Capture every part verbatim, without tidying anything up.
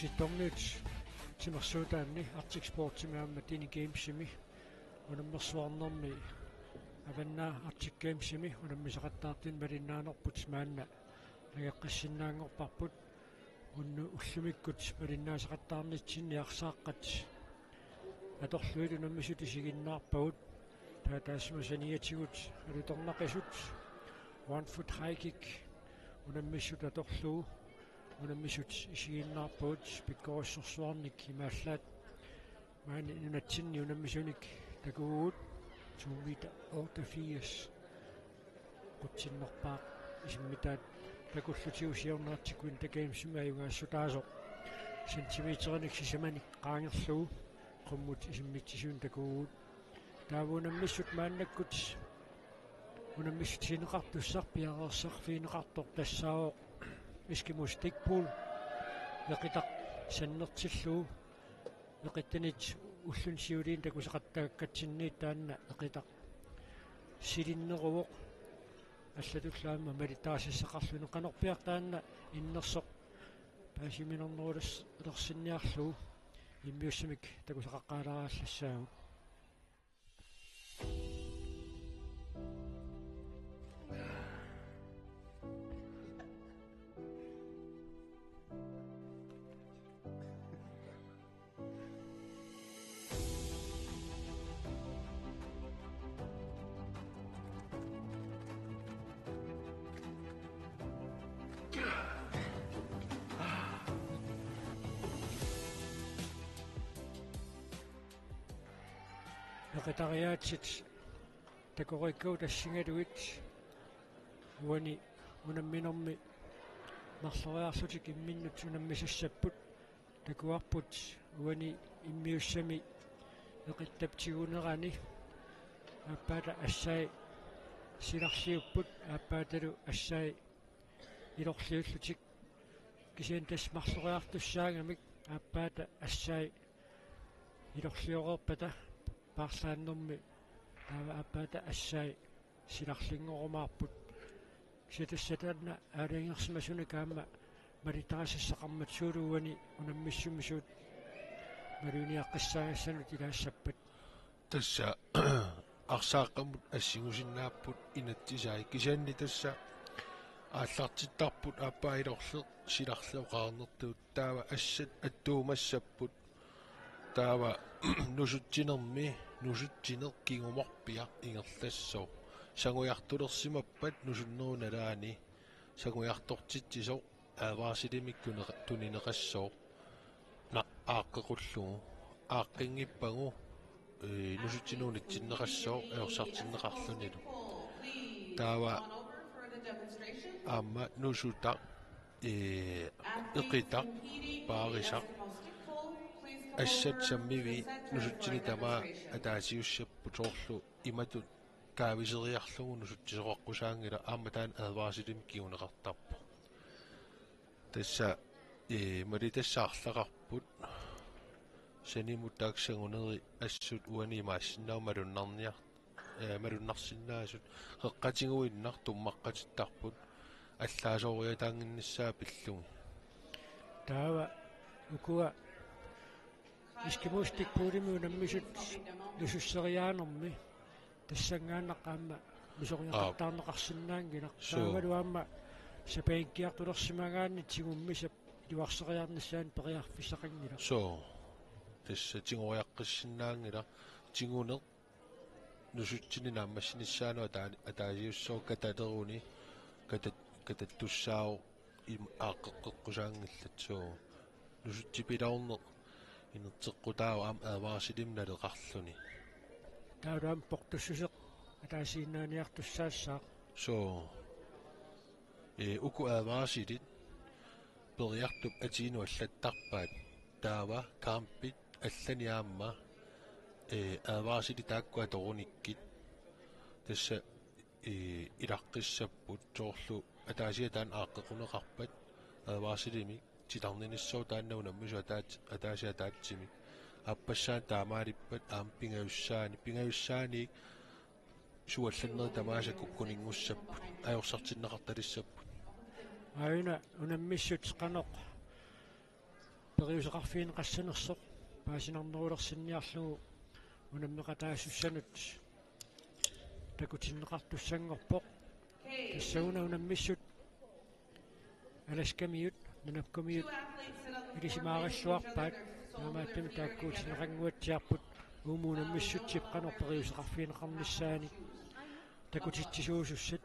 Sittorniut timersuutaanni Arctic Sportsimi aamma Dini Gamesimi unammersuarnermi Avannaa Arctic Gamesimi unammisaqattaartut malinnaanerput maanna nangeqqissinnaanngorparput. Unnu ullumikkut malinnaasaqattaarnitsinni arsaaqqat atorlugit unammisut isiginnaarpagut. Taava taassuma saniatigut alutornaqisut one foot high kick unammisut atorlugu unammisut isiginnaarpagut pikkorissorsuarnik imaallaat. Maani nunatsinni unammisunik takugugut to meter otteogfirs. Qutsinnerpaaq isimmitaat takullutigu siorna Arctic Winter Gamesimi ajugaassutaasoq centimeterinik sisamanik qaangerlugu qummut isimmitsisunik takugugut. Taava unammissut maannakkut unammissutigineqartussaq piareersarfigineqartoq tassaavoq Eskimo Stickball, eqitaq sannertillugu. Eqittanit ulluni siuliini takusaqattaakkatsinniit taanna eqitaq silinneruvoq. Allatullu aamma malittarisassaqarluni qanorpiaq taanna innersoq paasiminarnerulersinniarlugu immiussamik takusaqaqqaalaaraallassaagut. Eqitariaatsit takoriikkagut assigalugit uani unamminermi marloriarlutik imminnut unammisassapput. Takuarput uani immiussami eqittap tigunerani aappaata assai silarliupput, aappaatalu assai ilorliullutik. Kisianni tassa marloriartussaagamik aappaata assai ilorlioreerpata paarlaannermi taava aappaata assai silarlinngorumaarput. Kisianni tassa taanna aalajangersimasunik aamma malittarisassaqarmat suullu uani unammissummisuut maluginiaqqissaagassanut ilaassappat. Tassa arsaaqqamut assingusinnaapput inatsisai, kisianni tassa aallartittarput aappaa ilorleq silarleq oqarnertut, taava assat attuumassapput. Taava nusutsinermi nusutsineq kingumorpiaq ingerlassooq. Sangujartulersimappat nusunnerup nalaani sangujartortitsisoq advarsilimik tunera-, tunineqassooq. Na, aaqqequllugu. Aaqqinngippaagu, ee, nusutsineq unitsinneqassooq ajorsartinneqarlunilu. Taava aamma nusutaq, ee, eqitaq, paarisaq, assat sammivii nusutsineq tamaat ataasiussapput, soorlu imatut kaaviseriarlugu nusutsisoqaqqusaanngilaq, aamma taanna advarsilimik kinguneqartarpoq. Tassa, ee, malittassaq arlaqarput. Sanimut taakku sanguneri assut uani imaassinnaavoq malunnarniar-, ee, malunnarsinnaasut, qeqqatigiinnaq tummaqqatittarput, allaasooriataannginnissaa pillugit. Taava ukua Eskimo Stickballimi unammisut nususseriaanermi tassanngaannaq aamma nusoriaqattaarneqarsinnaanngilaq. Suu. Taavalu aamma sapiinnartulersimagaanni tigummisap iluarseriarnissaanut periarfissaqanngilaq. Suu. Tassa tigoriaqqissinnaanngilaq, tiguneq nusutsineq naammassinissaanut ataa-, ataasiussooq kataleruni, katat-, katattussaavoq im-, aaqqeqqeqqusaanngillat, suu. Nusutsipiloorneq inerteqqutaavoq aamma advarsilimik naleqarluni. Taavalu aamma portussuseq ataasiinnaaniartussaassaaq. Suu. Ee, uku advarsilit periartup atiinut allattarpaat. Taava kampit allani aamma, ee, advarsilit taakku atorunikkit. Tassa, ee, ilaqqissapput, soorlu ataasiaq taanna aaqqeqquneqarpat advarsilimik titarniniassooq taanna unammisut ataat-, ataasiaq ataatsimik. Aappassaani taamaalippat aamma pingajussaani, pingajussaaniit suallannerit tamaasa kukkuninngussapput, ajorsartinneqartalissapput. Aajuna unammissut qanoq Periuseqarfigineqassanersoq paasinarnerulersinniarlugu unammeqataasussanut takutinneqartussanngorpoq. Tassa una unammissut Alaskamiut, Nunapkumiut ilisimaarilluarpaat, taamaattumik taakkuutinneqannguatsiarput uuma unammissutsip qanoq periuseqarfigineqarnissaanik takutitsisuusussat.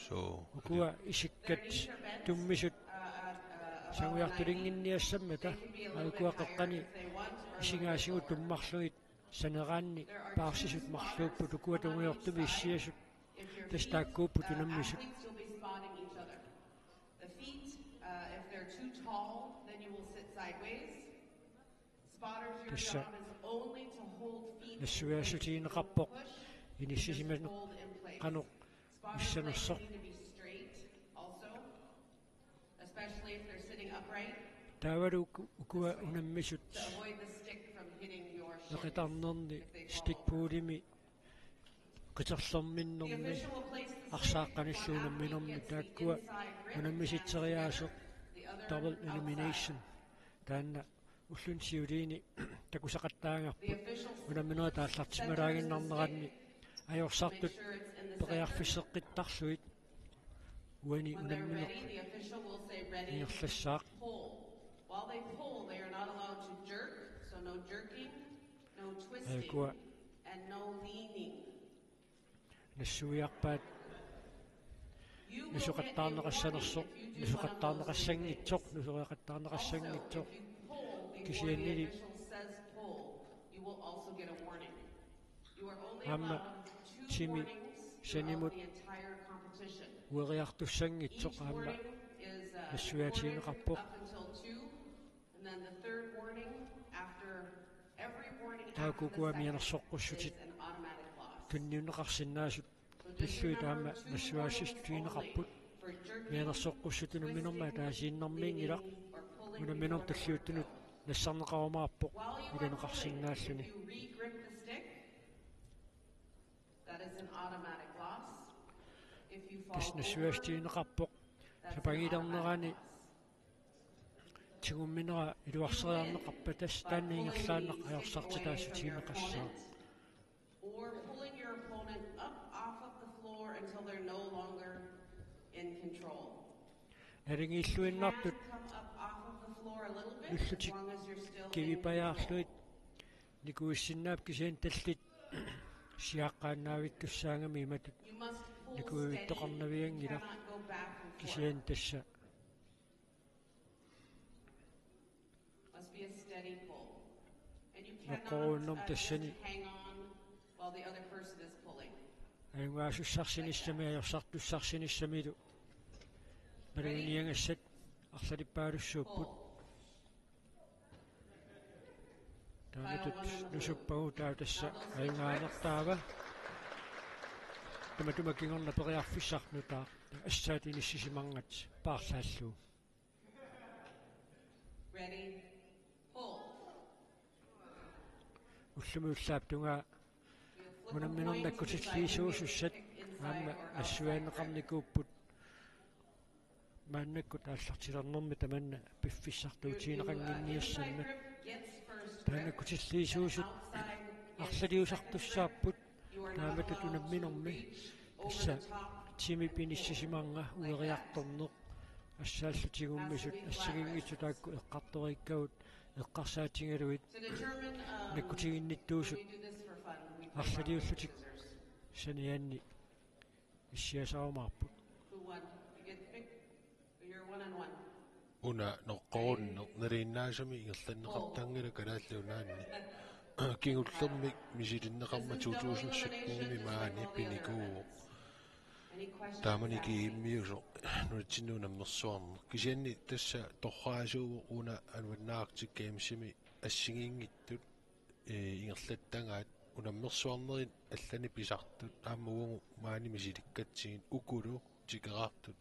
So, ukua isikkat tummisut sangujartulinnginniassammata, aa, ukua qeqqani isigaasigut tummarlugit saneraanni paarsisut marluupput, ukua tungujortumik issiasut tassa taakkuupput unammisut. The feet, uh, if they're too tall, then you will sit sideways. Spotters, your job is only to hold feet in place. Nassuiaassutigineqarpoq inissisimaneq qanoq issanersoq. Spotters need to be straight also, especially if they're sitting upright. Taavalu uku-, ukua unammisut to avoid the stick from hitting your shins. Neqitarnerni stick pullimi qiterlerminnermi arsaaqqanillu unamminermi taakkua unammisitseriaaseq double elimination. Taanna ulluni siuliini takusaqattaagarput unamminerit aallartimmalaaginnarneranni ajorsartut periarfisseqqittarlugit. Uani unammineq ingerlassaaq. While they pull, they are not allowed to jerk, so no jerking, no twisting, and no leaning. Nassuiarpaat nusoqattaarneqassanersoq, nusoqattaarneqassanngitsoq, nusoqattaarneqassanngitsoq. Kisiannili aamma timi sanimut ueriartussanngitsoq aamma nassuiaatigineqarpoq. Taakku ukua mianersoqqussutit tunniunneqarsinnaasut pillugit aamma nassuiaassutigineqarput. Mianersoqqussutit unamminermi ataasiinnarmiinngilaq, unamminermi tulliuttunut nassarneqarumaarpoq ilineqarsinnaalluni. Tassa nassuiaassutigineqarpoq sapangilernerani tigumminera iluarseriarneqarpat, tassa taanna ingerlaannaq ajorsartitaassutigineqassaaq. Or pulling your opponent up off of the floor until they're no longer in control. Naligiilluinnartut nullutik kivipajaarlugit nikuissinnaapput, kisianni tallit siaqqaannaavikkussaagami imatut nikuivittoqarnavianngilaq, kisianni tassa noqqoruunnermi tassani ajugaasussarsinissami ajorsartussarsinissamilu maluginiagassat arlalippaalussuupput. Taamatut nusuppagu taava tassa ajugaanertaava. Tamatuma kingorna periarfissaq nutaaq assaat inissisimangat paarlaallugu. Ready, pull. Ullumi ullaap tungaa unamminermi nakkutilliisuusussat aamma nassuiaanneqarnikuupput. Maannakkut aallartilernermi tamanna piffissartuutigineqannginniassammat. Taanna nakkutilliisuusut arlaliusartussaapput taamatut unamminermi. Tassa timip inissisimanera ueriartorneq, assaallu tigummisut assigiinngitsut taakku eqqartoriikkagut eqqarsaatigalugit nakkutiginnittuusut arlaliullutik sanianni issiasarumaarput. Una noqqorunneq nalinginnaasumik ingerlanneqartanngilaq Kalaallit Nunaanni. Kingullermik misilinneqarmat to tusind syttenimi maani pinikuuvoq. Taamani GM-iusoq nunatsinni unammersuarneq. Kisianni tassa torraasuuvoq una Anuannaaqqat Gamesimi assigiinngitsut ee, ingerlattagaat unammersuarnerit allanik pisartut aamma uagut maani misilikkatsigit ukulu tikeraartut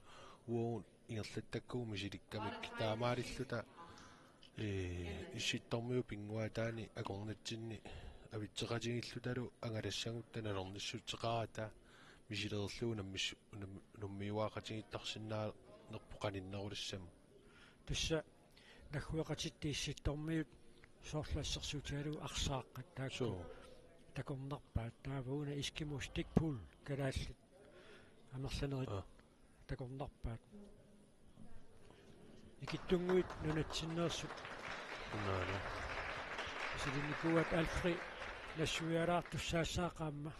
uagut ingerlattakkagut misilikkamikkit taamaalilluta, ee, Issittormiut pinnguaataani akornatsinni avitseqatigiillutalu angalassagutta nalornissutseqarata misilereerlugu unammis-, unam-, unammiuaaqatigiittarsinnaanerput qaninnerulissamut. Tassa Naggueqatitta Issittormiut soorlu assersuutigalugu arsaaqqat taakku. Suu. Takornarpaat taava una Eskimo Stikpul kalaallit amerlanerit. Aa. Takornarpaat. Ikittunnguit nunatsinneersut. Unaana. Misilinnikuuaat Alfred nassuialaartussaassaaq aamma.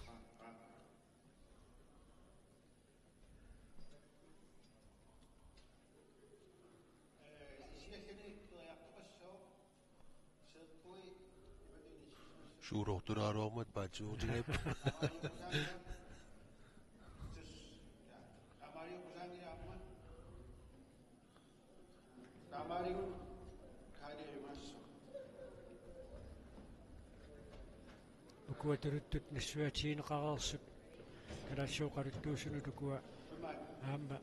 Suurortulaaruarmat paatsuutigaip. Ukua tuluttut nassuiaatigineqareersut kalaallisut oqaluttuusunut ukua aamma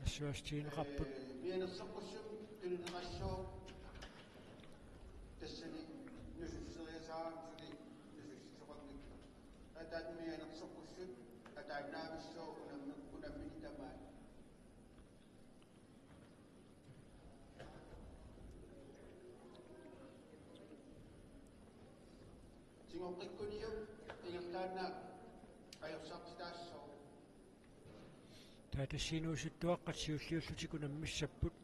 nassuiaatigineqarput. Tassani nususseriasaarami suli nusussuseqarnikku. Ataatmianersoqqussut ataannaavissuaq unammi-, unammini tamaat. Tigoqqikkuniuk ingerlaannaq ajorsartitaassooq. Taava tassa inuusuttuaqqat siulliullutik unammissapput.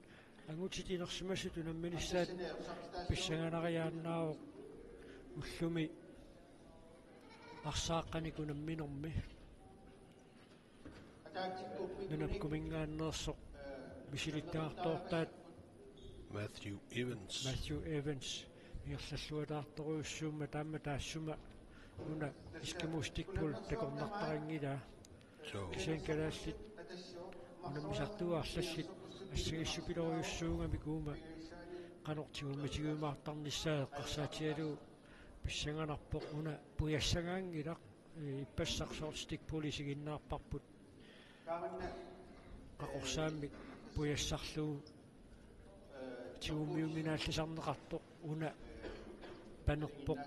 Angutit inersimasut unamminissaat pissanganariaannaavoq ullumi arsaaqqanik unamminermi. Nunap kuminngaanneersoq misilittagartoortaat Matthew Evans. Matthew Evans. Ingerlalluataartorujussuummat taama taassuma una Eskimo Stikpul takornartaqanngilaa. Suu. Kisianni kalaallit unammisartuut arlallit assagissupilorujussuugamik uuma qanoq tigummitigiumaartarnissaa eqqarsaatigalugu pissanganarpoq. Una pujassagaanngilaq, ee, ippassaq soorlu Stikpul isiginnaarparput. Qaqorsaammik pujassarlugu tigummiuminaallisarneqartoq una panerpoq.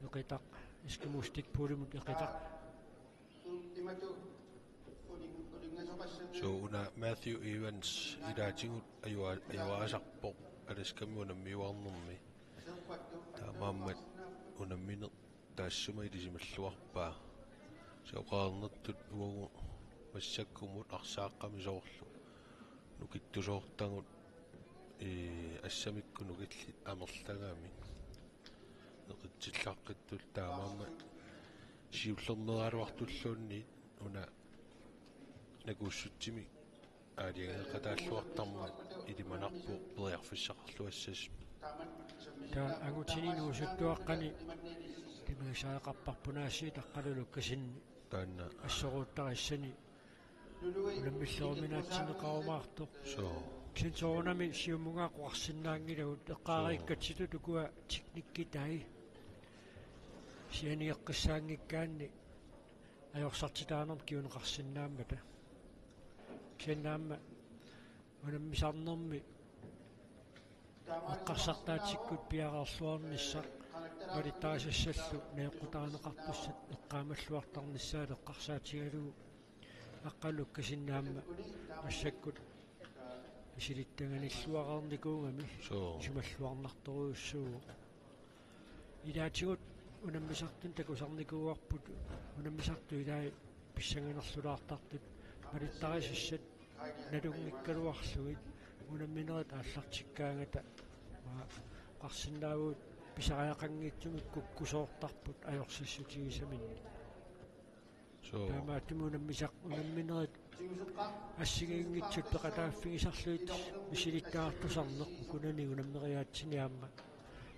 Eqitaq, Eskimo Stikpulimut eqitaq. Suu, una Matthew Evans ilaatigut ajua-, ajugaasarpoq Alaskami unammiuarnermi. Taamaammat unammineq taassuma ilisimalluarpaa. Kisianni oqarnertut uagut massakkumut arsaaqqami soorlu nukittusoortagut, ee, assamikkut nukillit amerlagamik neqitsillaqqittut, taamaammat siullerneraaluartulluunniit una nakuussutsimik aalajangeeqataalluartarmat ilimanarpoq periarfissaqarluassasut. Taava angutini inuusuttuaqqani timaasaaqqarparput aasiit Aqqalu Lukkasenip taanna assoruuttarissani unammilleruminaatsinneqarumaartoq. Suu. Kisianni soorunami siummunga oqarsinnaanngilagut eqqaariikkatsitut ukua teknikkitai sianigeqqissaanngikkaanni ajorsartitaanermut kinguneqarsinnaammata. Kisianni aamma unammisarnermi eqqarsartaatsikkut piareerluarnissaq malittarisassallu najoqqutarineqartussat eqqaamalluartarnissaat eqqarsaatigalugu Aqqalu Lukkasenip aamma massakkut misilittaganilluareernikuugami. Suu. Isumalluarnartorujussuuvoq. Ilaatigut unammisartut takusarnikuuarput, unammisartut ilaat pissanganerlulaartartut malittarisassat nalunngikkaluarlugit unamminerit aallartikkaangata, maa, oqarsinnaavugut pisariaqanngitsumik kukkusoortarput ajorsassutigisaminnik. Suu. Taamaattumik unammisaq unamminerit assigiinngitsut peqataaffigisarlugit misilittagartusarneq ukunani unammeriaatsini aamma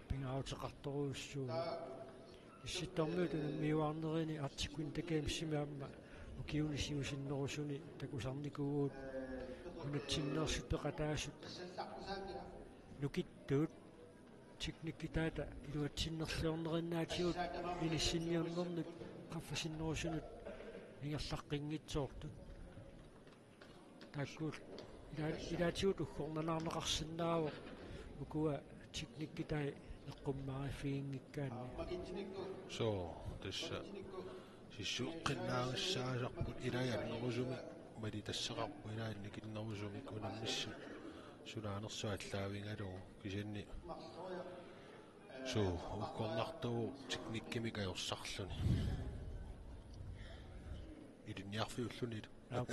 pingaaruteqartorujussuuvoq. Issittormiut unammiuarnerini Arctic Winter Gamesimi aamma ukiuni siusinnerusuni takusarnikuuvugut nunatsinneersut peqataasut nukittuut teknikkitaata iluatsinnerliornerinnaatigut inissinniarnernut qaffasinnerusunut ingerlaqqinngitsoortut. Taakku ila-, ilaatigut uggornalaarneqarsinnaavoq ukua teknikkitai eqqummaariffiginngikkaanni. Suu, tassa sissueqqinnaarissaassarput ilai annerusumik malitassaqarput ilai annikinnerusumik unammissut Sunaanersoq aallaavigalugu kisianni suu ukkornartuuvoq teknikkimik ajorsarluni. Ilinniarfiullunilu. Aap.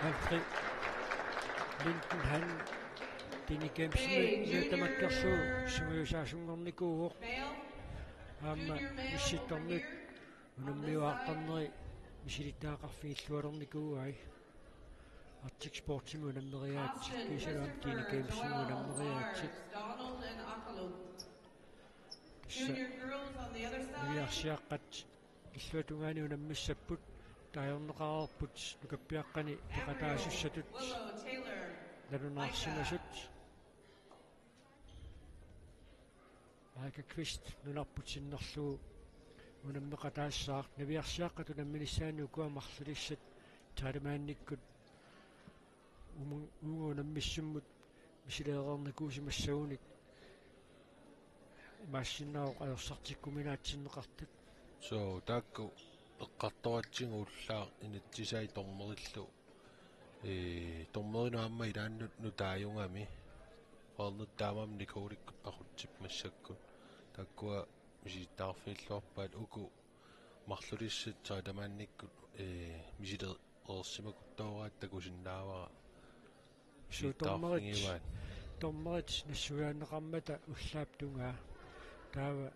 Alfred Lindenhan Dini Kempseni tamakkerlugu sungiusaasunngornikuuvoq. Aamma Issittormiut unammiuaartarneri misilittagaqarfigilluarnikuuai. Arctic Sportsimi unammeriaatsit kiisalu aamma Dini Kempsimi unammeriaatsit. Tassa niviarsiaqqat illuatungaani unammissapput, taajorneqareerput nukappiaqqani peqataasussatut nalunaarsimasut. Maika Kvist nunarput sinnerlugu unammeqataassaaq. Niviarsiaqqat unamminissaanni ukua marlulissat Talibannikkut umu-, uunga unammissummut misileereernikuusimassagunik imaassinnaavoq ajorsartikkuminaatsinneqartut. Suu, taakku eqqartoratsigu ullaaq inatsisai dommerillu. Ee, dommerinut aamma ilaannut nutaajugami. Qaarnertaamam Nikolikkut aqutsip massakkut. Taakkua misilittagaqarfigilluarpaat uku marlulissat Talibannikkut, ee, misileereersimakuttoorpaat takusinnaavara. Suu, dommerit, misilittagaqarfigivaat. Dommerit nassuiaanneqarmata ullaap tungaa. Taava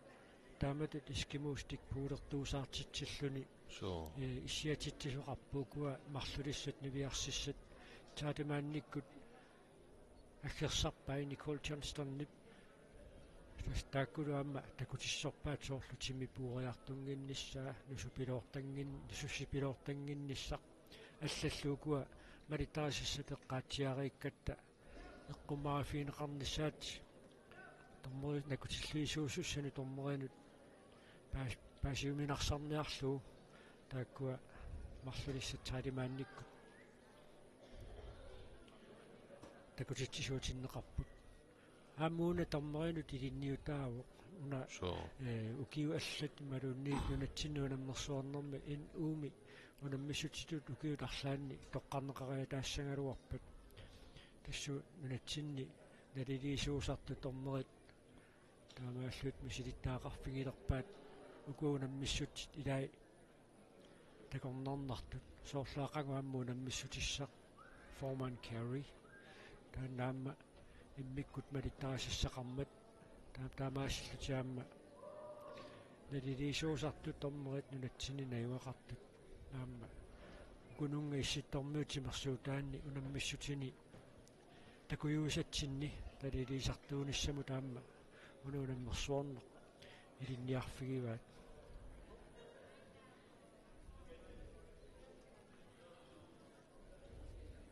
taamatut eskimostik puulertuusaartitsilluni. Suu. Ee, issiatitsisoqarpoq ukua marlulissat niviarsissat Talibannikkut aggersarpai Nicole Johnstonip. Tassa taakkulu aamma takutissorpaat soorlu timi puuriartunnginnissaa, nusupiloortanngin-, nusussipiloortannginnissaq. Allallu ukua malittarisassat eqqaatsiariikkatta eqqumaffigineqarnissaat dommerit nakutilliisuusussanut dommerinut paas-, paasiuminarsarniarlugu taakkua marlulissat Talibannikkut takutitsisuutinneqarput. Aamma una dommerinut ilinniutaavoq. Una, suu, ee, ukiut allat imaluunniit nunatsinni unammersuarnermi N U-mi unammissutitut ukiut arlaanni toqqarneqariataassagaluarpat. Tassa nunatsinni naliliisuusartut dommerit taamaalillutik misilittagaqarfigilerpaat ukua unammissutit ilai takornarnartut. Soorlu aqagu aamma unammissutissaq Foreman Carey. Taanna aamma immikkut malittarisassaqarmat. Taa-, taamaasillutik aamma naliliisuusartut dommerit nunatsinni najugaqartut. Aamma ukununnga Issittormiut timersuutaanni unammissutini takujuusatsinni naliliisartuunissamut aamma una unammersuarneq ilinniarfigivaat.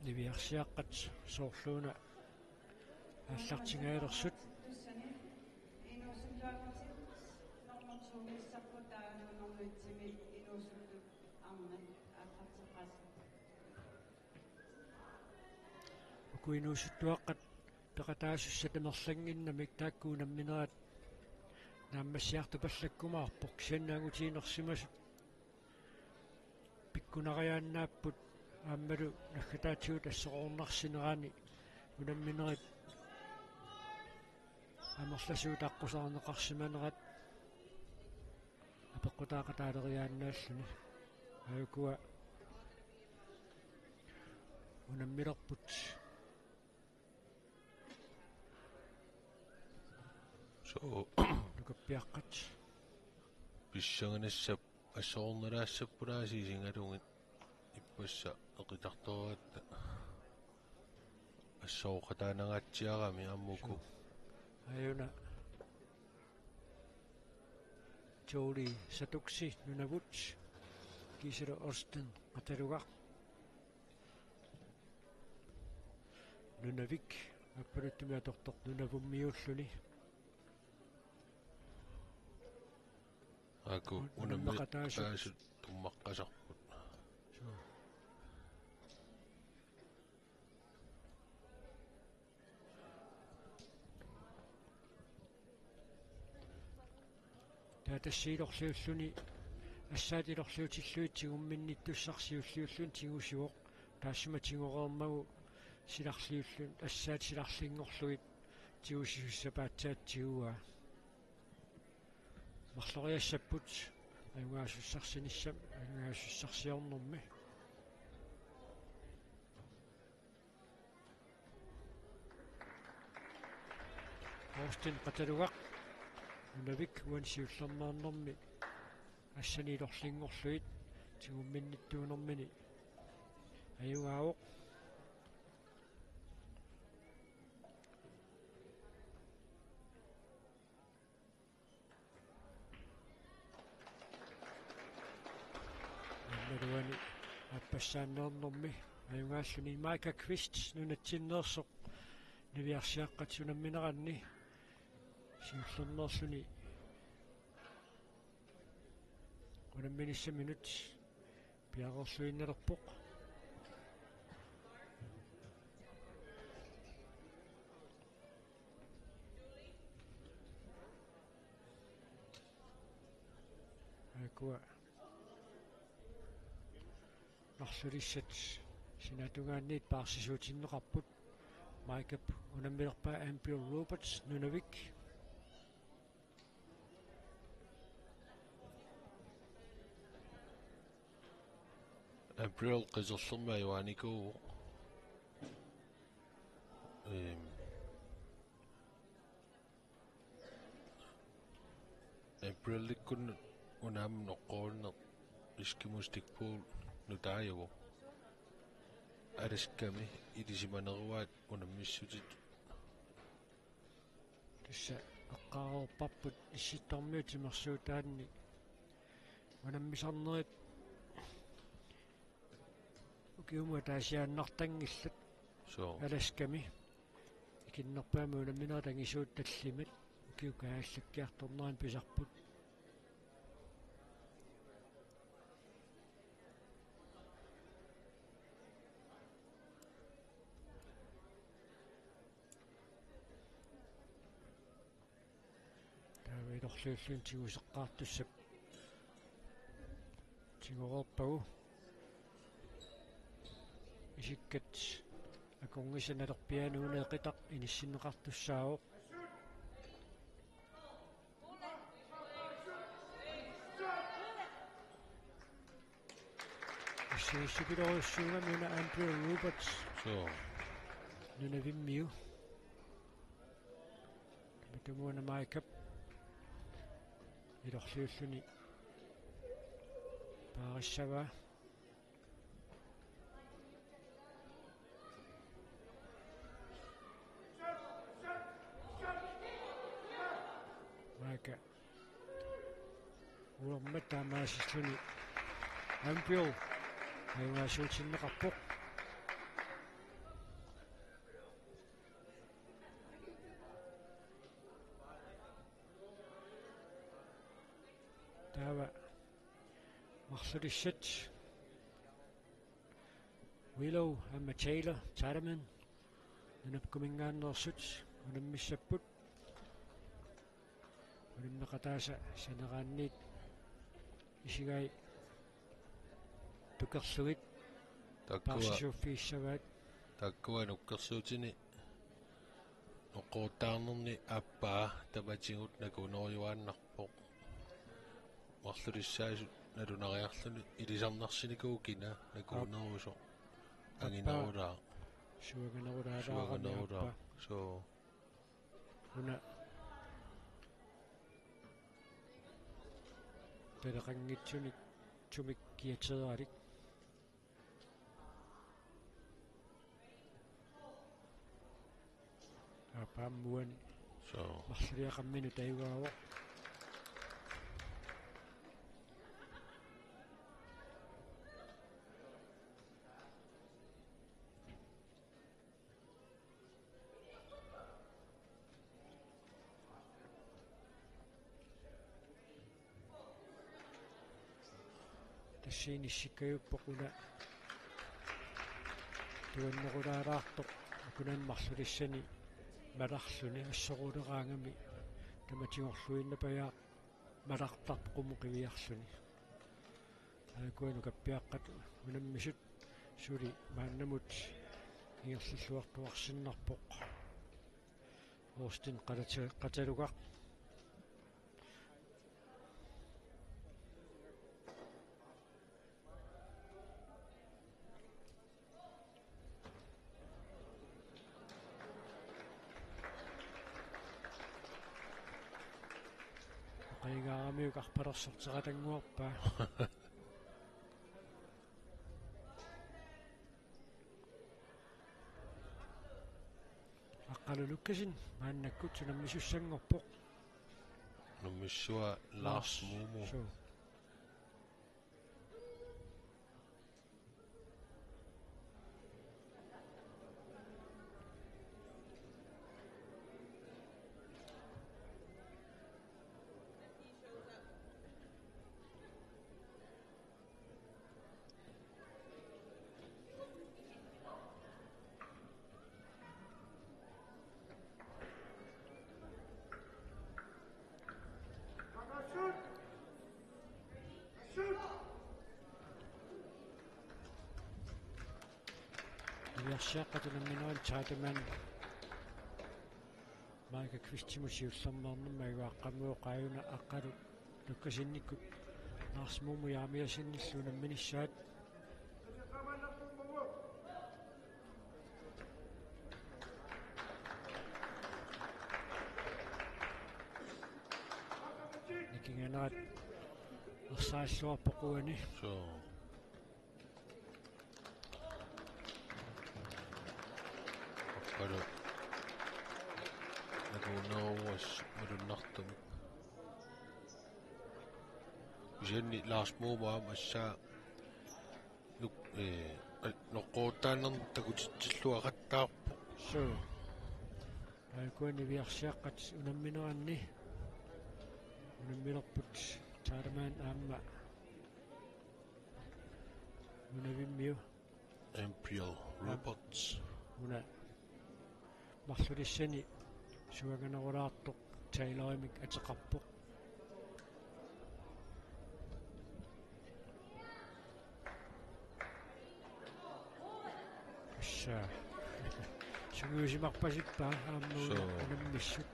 Niviarsiaqqat soorluuna aallartingaalersut. Uku inuusuttuaqqat peqataasussat amerlannginnamik taakku unamminerat naammassiartupallakkumaarpoq, kisianni angutiinersimasut pikkunariaannaapput aammalu naggataatigut asseroornarsinerani unamminerit amerlasuut aqqusaarneqarsimanerat apeqqutaaqataaleriaannaalluni. Aajukua unammilerput. Suu. Nukappiaqqat. Pissanganissap assoornilaassapput aasiit isigalugit ippassaq eqitartoratta assooqataanangaatsiarami aamma uku. Suu. Aajuna. Jolie Satuksi Nunavut, kiisalu Austin Qatalugaq Nunavik, aappaluttumik atortoq Nunavummiuulluni. Aaku unammeqataasut. Unammeqataasut tummaqqasarput. Suu. Tassa ilorliulluni assaat ilorliutillugit tigumminnittussaq siulliulluni tigusivoq. Taassuma tigoreermagu silarliulluni assaat silarlinngorlugit tigusisussap aatsaat tiguaa. Marloriassapput ajugaasussarsinissami, ajugaasussarsiornermi. Austin Qatalugaq Nunavik uani siullermeernermi assani ilorlinngorlugit tigumminnittuunermini ajugaavoq. Aammalu uani aappassaanneernermi ajugaalluni Micah Kvist nunatsinneersoq niviarsiaqqat unammineranni siullermeerluni unamminissaminut piareerluinnalerpoq. Aakkua marlulissat sinaatungaanniit paarsisuutinneqarput. Maikap unammilerpaa Ambriel Roberts, Nunavik. Ambriel qiserlermi ajugaanikuuvoq. Ehm, Ambrielikkut una aamma noqqoruneq Eskimo Stickball nutaajuvoq. Alaskami ilisimaneruaat unammissutit. Tassa eqqaareerparput Issittormiut timersuutaanni unammisarnerit ukiumut ataasiaannartanngillat. Soo. Alaskami. Ikinnerpaamik unamminerit angisuut tallimat ukiup kaajallakkiartornerani pisarput. Taava ilorliulluni tiguseqqaartussap tigoreerpagu. Isikkat akornisa nalerpiaani una eqitaq inissinneqartussaavoq. Issiussupilorujussuugami una Andrew Roberts. Soo. Nunavimmiu. Tamatumuuna Maikap ilorliulluni paarissavaa. Maika. Uermat taamaasilluni Andrew ajugaasuutinneqarpoq. Taava marlulissat Willow aamma Taylor Tadaman Nunapkuminngaanneersut unammissapput. Unammeqataasa saneraanniit isigai tukerlugit. Taakkua, paarsisuuffigissavaat. Taakkua nukkersuutini noqqoruttaarnerni aappaa tamatigut nakuunerujuaannarpoq. Marlulissaasut nalunariarluni ilisarnarsinikuuvoq kina nakuunerusoq. Aappaa. Anginerulaaq. Suanganerulaalaarami. Suanganerulaaq. Aappaa. Soo. Una. Peleqanngitsunik tumik kiateeralik. Aappaa aamma uani. Soo. Marluliaqarminut ajugaavoq. Tassa inissikkajuppoq una tuannerulaalaartoq akunani marlulissani malarluni assoruleraangami tamatigorluinnapajaaq. malartarpoq qummut qiviarluni. Aajuku nukappiaqqat unammisut suli maannamut ingerlalluartuarsinnarpoq. Austin Qatata-, Qatalugaq. Qaigaaramiuk arpalersorteqatannguarpaa. Aqqalu Lukassen maannakkut unammisussanngorpoq. Unammissua Lars Mumu. Suu. Iliarsiaqqat unammineranni Taatamaan Maika Kvistimiut siullermeernermut ajuaqqamut oqaajuna Aqqalu Lukassennikkut Lars Mumu Jeremiassenillu unamminissaat. Nikinganerat ersarilluarpoq uani. Suu. Aqqalu. Nakuuneruvoq malunnartumik. Kisianni Lars Mumu aamma assaa nuk-, ee, al-, noqqorutaannermik takutitsilluaqattaarpoq. Suu. Aajuku iliarsiaqqat unammineranni. Unammilerput Taatamaan aamma Nunavimmiu. Imperial Robots. Una marlulissani suanganerulaartoq Taylorimik ateqarpoq. Tassa. Sungiusimarpasippaa aamma una. Suu. Unammissut.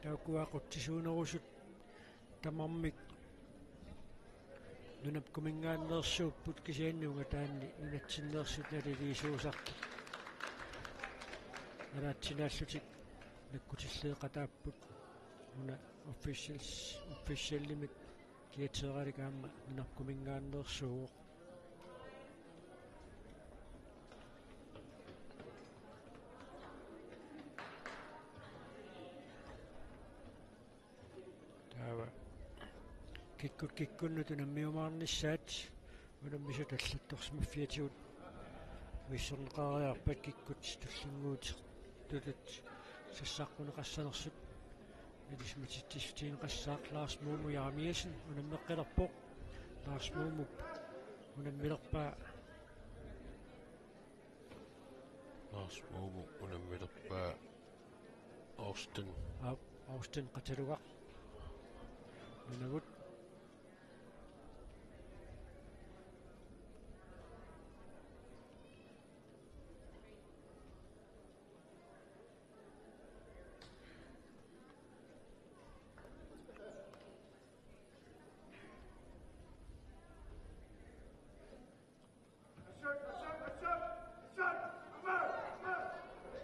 Taakkua aqutsisuunerusut tamarmik nunapkuminngaanneersuupput kisianni ungataanni nunatsinneersut naliliisuusartut. Nalaatsinaallutik nakkutilleeqataapput una officials-, officialimik Kiateeralik aamma nunapkuminngaanneersuuvoq. Taava kikkut kikkunnut unammiumaarnissaat unammisut allattorsimaffiatigut misissorneqariarpat kikkut tullinnguutitut sassaqquneqassanersut ilisimatitsissutigineqassaaq. Lars Mumu Jeremiassen unammeqqilerpoq. Lars Mumup unammilerpaa. Lars Mumu unammilerpaa. Austin. Au-, Austin Qatalugaq. Nunavut.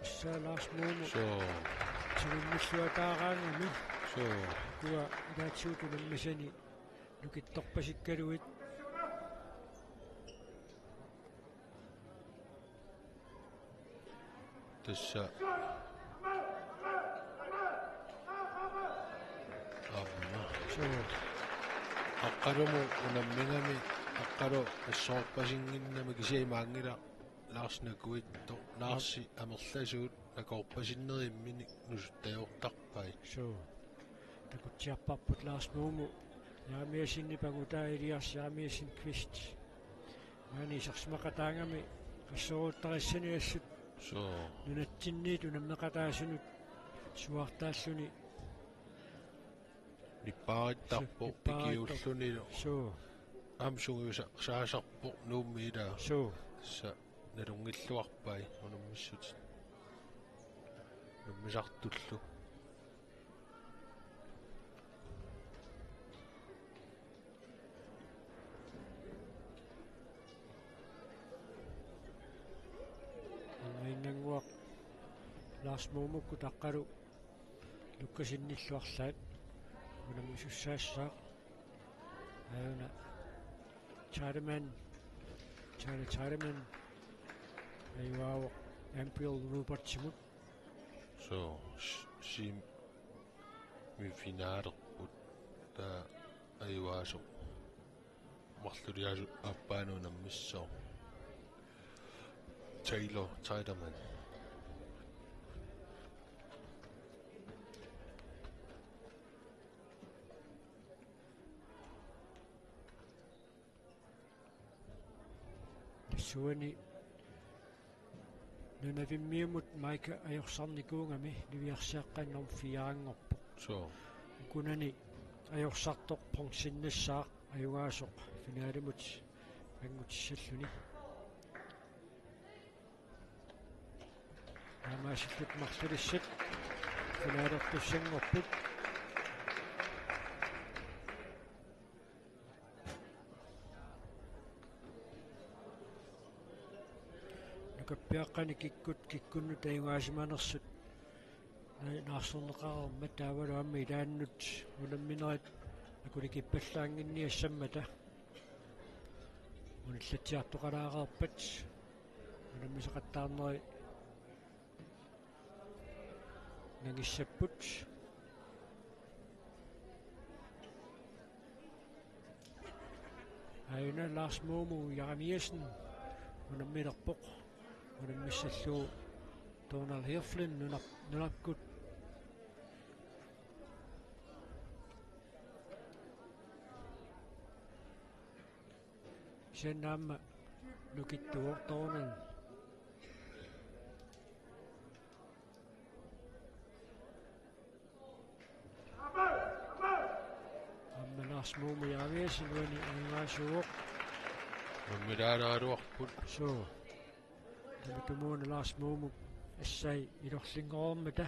Tassa Lars Mumu. Suu. Tivimmilluataaraangami. Suu. Tua ilaatigut unammisani nukittorpasikkaluit. Tassa. Aamma. Suu. Aqqalumut unammigami, Aqqalu assorpasinnginnami kisianni maanngilaq Lars nakuittoq, Larsi amerlasuut nakoorpasinnerit imminik nusuttajoortarpai. Suu. Takutsiarparput Lars Mumu Jeremiassenip angutaa Elias Jeremiassen Kvist. Maani isersimaqataagami qasseruuttarissani assut. Suu. Nunatsinniit unammeqataasunut suaartaalluni. Nipparittarpoq. Nipparittar-, ikiullunilu. Suu. Aamma sungiusa-, saasarpoq Nuummi ilaa. Suu. Tassa nalunngilluarpai unammissutit. Unammisartullu. Aamma innannguaq Lars Moomukkut Aqqalu Lukasenillu arlaat unammisussaassaaq. Aajuna Charman, Charlie Charman ajugaavoq Ambriel Robertsimut. Suu, s-, semifinaalerput taava ajugaasoq marluliaasoq aappaanut unammissaaq. Taylor Tiedemann. Tassuuna Nunavimmiumut Mike ajorsarnikuugami niviarsiaqqat nummer fire-nngorpoq. Suu. Ukunani ajorsartoq bronzennassaaq ajugaasoq finalimut anngutissalluni. Taamaasillutik marlulissat finalertussanngorput. Nukappiaqqani kikkut kikkunnut ajugaasimanersut na-, naarsorneqareermat taavalu aamma ilaannut unamminerit akulikippallaannginniassammata. Unillatsiartoqalaareerpat unammisaqattaarneri nangissapput. Aajuna Lars Moomu Jeremiassen unammilerpoq. Unammissallugu Donald Heflin nunap-, nunakkut. Kisianni aamma nukittuuvoq Donald. Aamma Lars Moomu Jeremiassen uani ajugaasuuvoq. Unammilaaraluarput. Suu. Tamatumuuna Lars Moomu assai ilorlinngormata.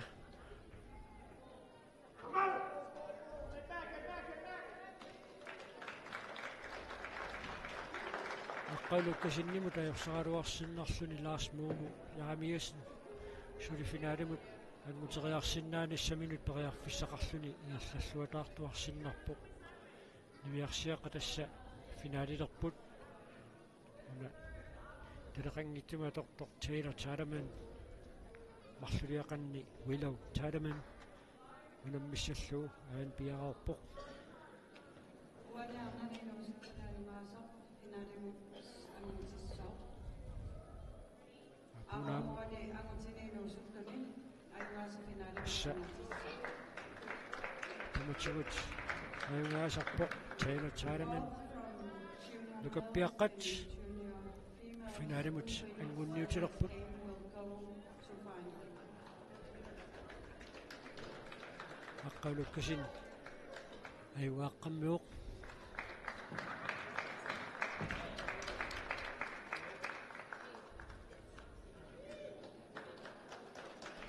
Aqqalu Lukasenimut ajorsaraluarsinnarluni Lars Moomu Jeremiassen suli finalimut anguteriarsinnaanissaminut periarfissaqarluni ingerlalluataartuarsinnarpoq. Niviarsiaqqat tassa finalilerput. Una taleqanngitsumik atortoq Taylor Tiedemann, marluliaqanni Willow Tiedemann unammissallugu aajuna piareerpoq. Uaniarnani inuusuttunut ajugaasoq finalimut angutissaaq. Apunaam. Aamma uani angutini inuusuttuni ajugaasoq finalimut. Tassa. Angutissaaq. Tamatigut ajugaasarpoq Taylor Tiedemann. Nukappiaqqat finalimut angunniutilerput. Aqqalu Lukasen ajugaaqqammivoq.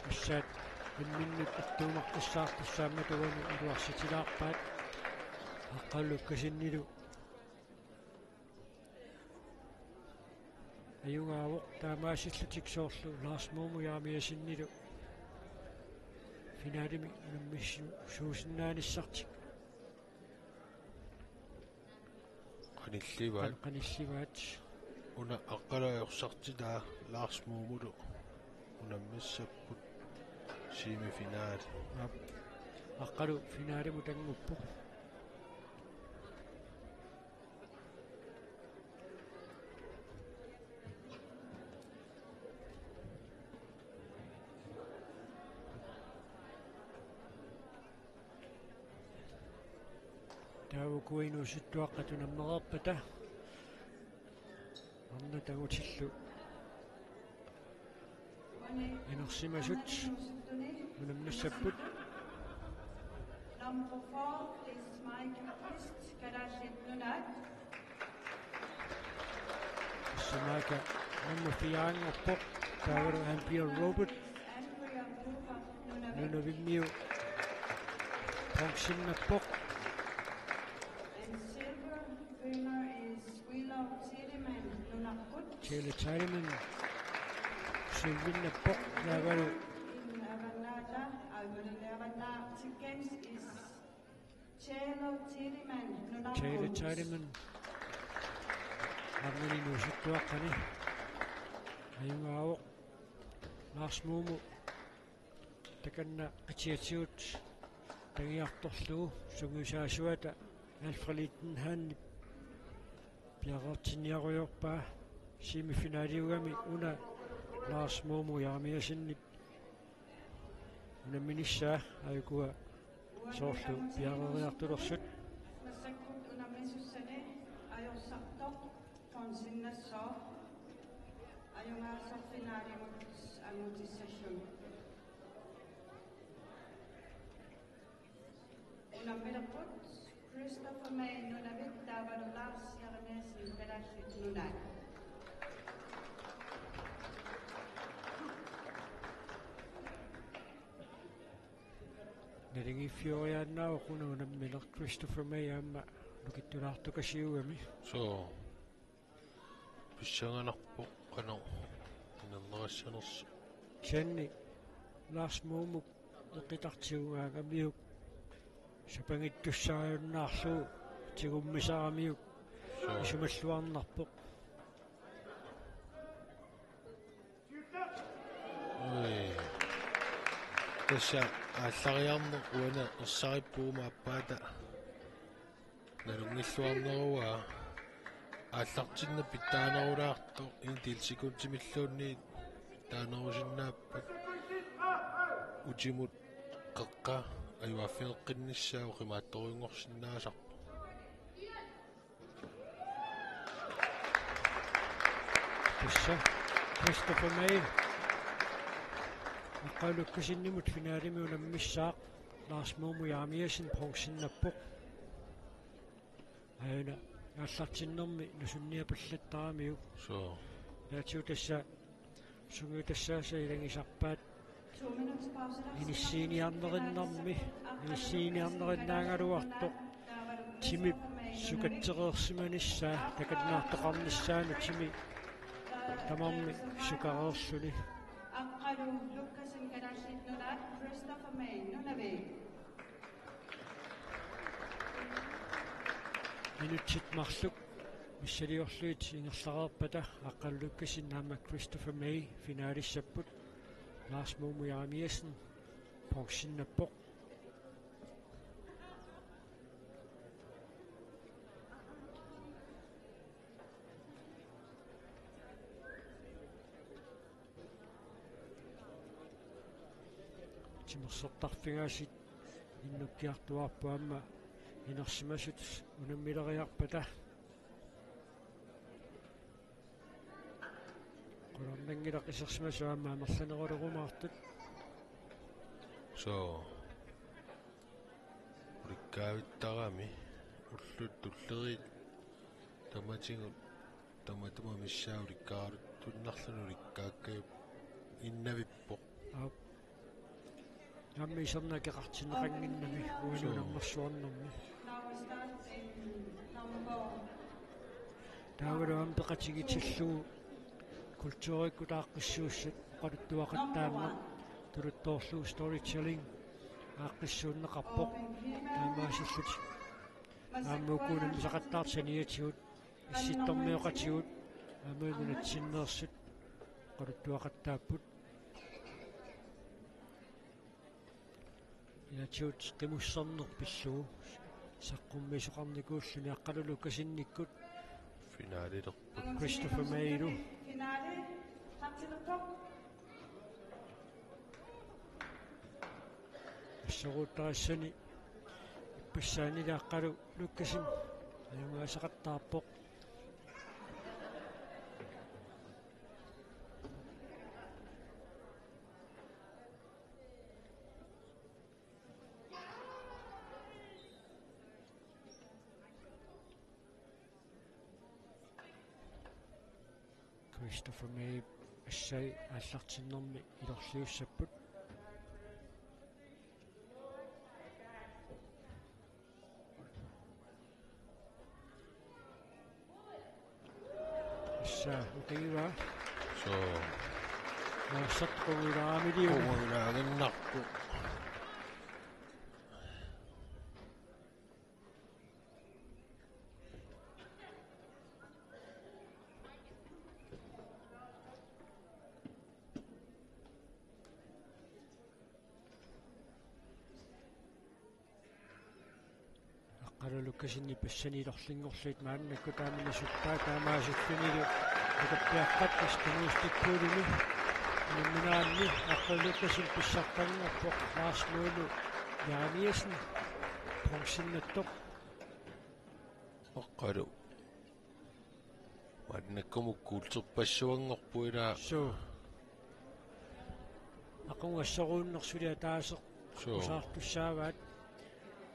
Assaat imminnut ittuumaqqissaartussaammat uani iluarsitilaarpaat. Aqqalu Lukasenilu ajugaavoq taamaasillutik soorlu Lars Moomu Jeremiassenilu finalimi unammissuusinnaanissartik. Qanillivaat. Qan-, qanillivaat. Una Aqqalu ajorsartilaa Lars Moomulu unammissapput semifinali. Aap. Aqqalu finalimut annguppoq. Taava uku inuusuttuaqqat unammereerpata Tagutillu inersimasut unammissapput. Number four is Mike Quist, Kalaallit Nunaat. Tassa Mike nummer fire-nngorpoq, taavalu Andrea Robert, Andrea Cooper, Nunavimmiut, bronzennappoq. And silver winner is Willow Tilleman, Nunarput. Taylor Tilleman, sølvinnappoq, taavalu. In Avannaata, I will Avannaata, against is Taylor Tilleman, Nunarput. Taylor Tilleman. Arnani inuusuttuaqqani. Ajugaavoq. Lars Moomu. Takanna qitiatigut tagiartorlugu sungiusaasuata Alfred Littenhanip piareertinniarujorpaa semifinaliugami una Lars Moomu Jeremiassenip unamminissaa ajukua soorlu piareeriartulersut. Massakkut unammisussani ajorsartoq bronzennassaaq ajugaasoq finalimut angutissalluni. Unammilerput Christopher May Nunavik taavalu Lars Jeremiassen Kalaallit Nunaat. Naligiiffioriaannaavoq una unammineq Christopher May aamma nukittulaartukasiugami. Soo. Pissanganarpoq qanoq inerneqassanersoq. Kisianni Lars Moomup eqqitartigugaangamiuk sapangittussaajunnaarlugu tigummisaramiuk. Soo. Isumalluarnarpoq. Ui. Tassa aallariarneq uani ersarippoq aamma aappaata nalunngilluarneruaa. Aallartinneq pitsaanerulaartoq, en del sekundimilluunniit pitsaanerusinnaapput. Utimut qeqqa ajugaaffigeqqinnissaa oqimaattorujunngorsinnaasarpoq. Tassa Christopher May Aqqalu Lukassenimut finalimi unammissaaq, Lars Moomu Jeremiassen bronzennappoq. Aana aallartinnermi nusunniapallattaramiuk. Soo. Ilaatigut tassa sungiutassaasa ilagisarpaat inissiiniarnerinnarmi, inissiiniarnerinnaagaluartoq timip sukatsereersimanissaa, takannaartoqarnissaanut timi tamarmi sukareerluni. Aqqalu Lukkassen Kalaallit Nunaat, Christopher May Nunavik. Minutsit marluk missiliorlugit ingerlareerpata Aqqalu Lukkassen aamma Christopher May finalissapput. Lars Moomu Jeremiassen bronzennappoq. Timersortarfigaasiit innukkiartuaarput aamma inersimasut unammileriarpata. Qularnanngilaq isersimasut aamma amerlanerulerumaartut. Soo. Ulikkaavittarami ullut tulleriit tamatigut tamatuma missaa ulikkaaruttuinnarluni ulikkaakkajup innavippoq. Aap. Aamma iserneq akeqartinneqannginnami uani unammersuarnermi. Taavalu aamma peqatigitillugu kulturikkut aaqqissuussat oqaluttuaqattaarneq tuluttoorlugu storytelling aaqqissuunneqarpoq. Taamaasillutik aamma uku unammisaqattaartut saniatigut issittormioqatigut aamma nunatsinneersut oqaluttuaqattaapput. Ilaatigut qimusserneq pillugu saqqummiisoqarnikuulluni Aqqalu Lukassenikkut. Finalilerput. Christopher Mayilu. Finale. Assoruuttarassani ippassaanili Aqqalu Lukassen ajugaasaqattaarpoq. Christoffer May assai aallartinnermi ilorliussapput. Assa ukiiva. Soo. Massat qungilaaramiliu. Qungilaaginnarpoq. Aqqalu Lukassenip assanilorlinngorlutik maannakkut taamani suppaa taamaasillunilu akappiaqqat Kanuustikkuuluni. Unammineranni Aqqalu Lukassenip pissartanngorpoq Lars Mølle Jeremiassen bronzennattoq. Aqqalu. Maannakkumut guldtorpassuanngorpoq ilaa. Suu. Aqagu assoruunneq suli ataaseq. Suu. Usaartussaavaat.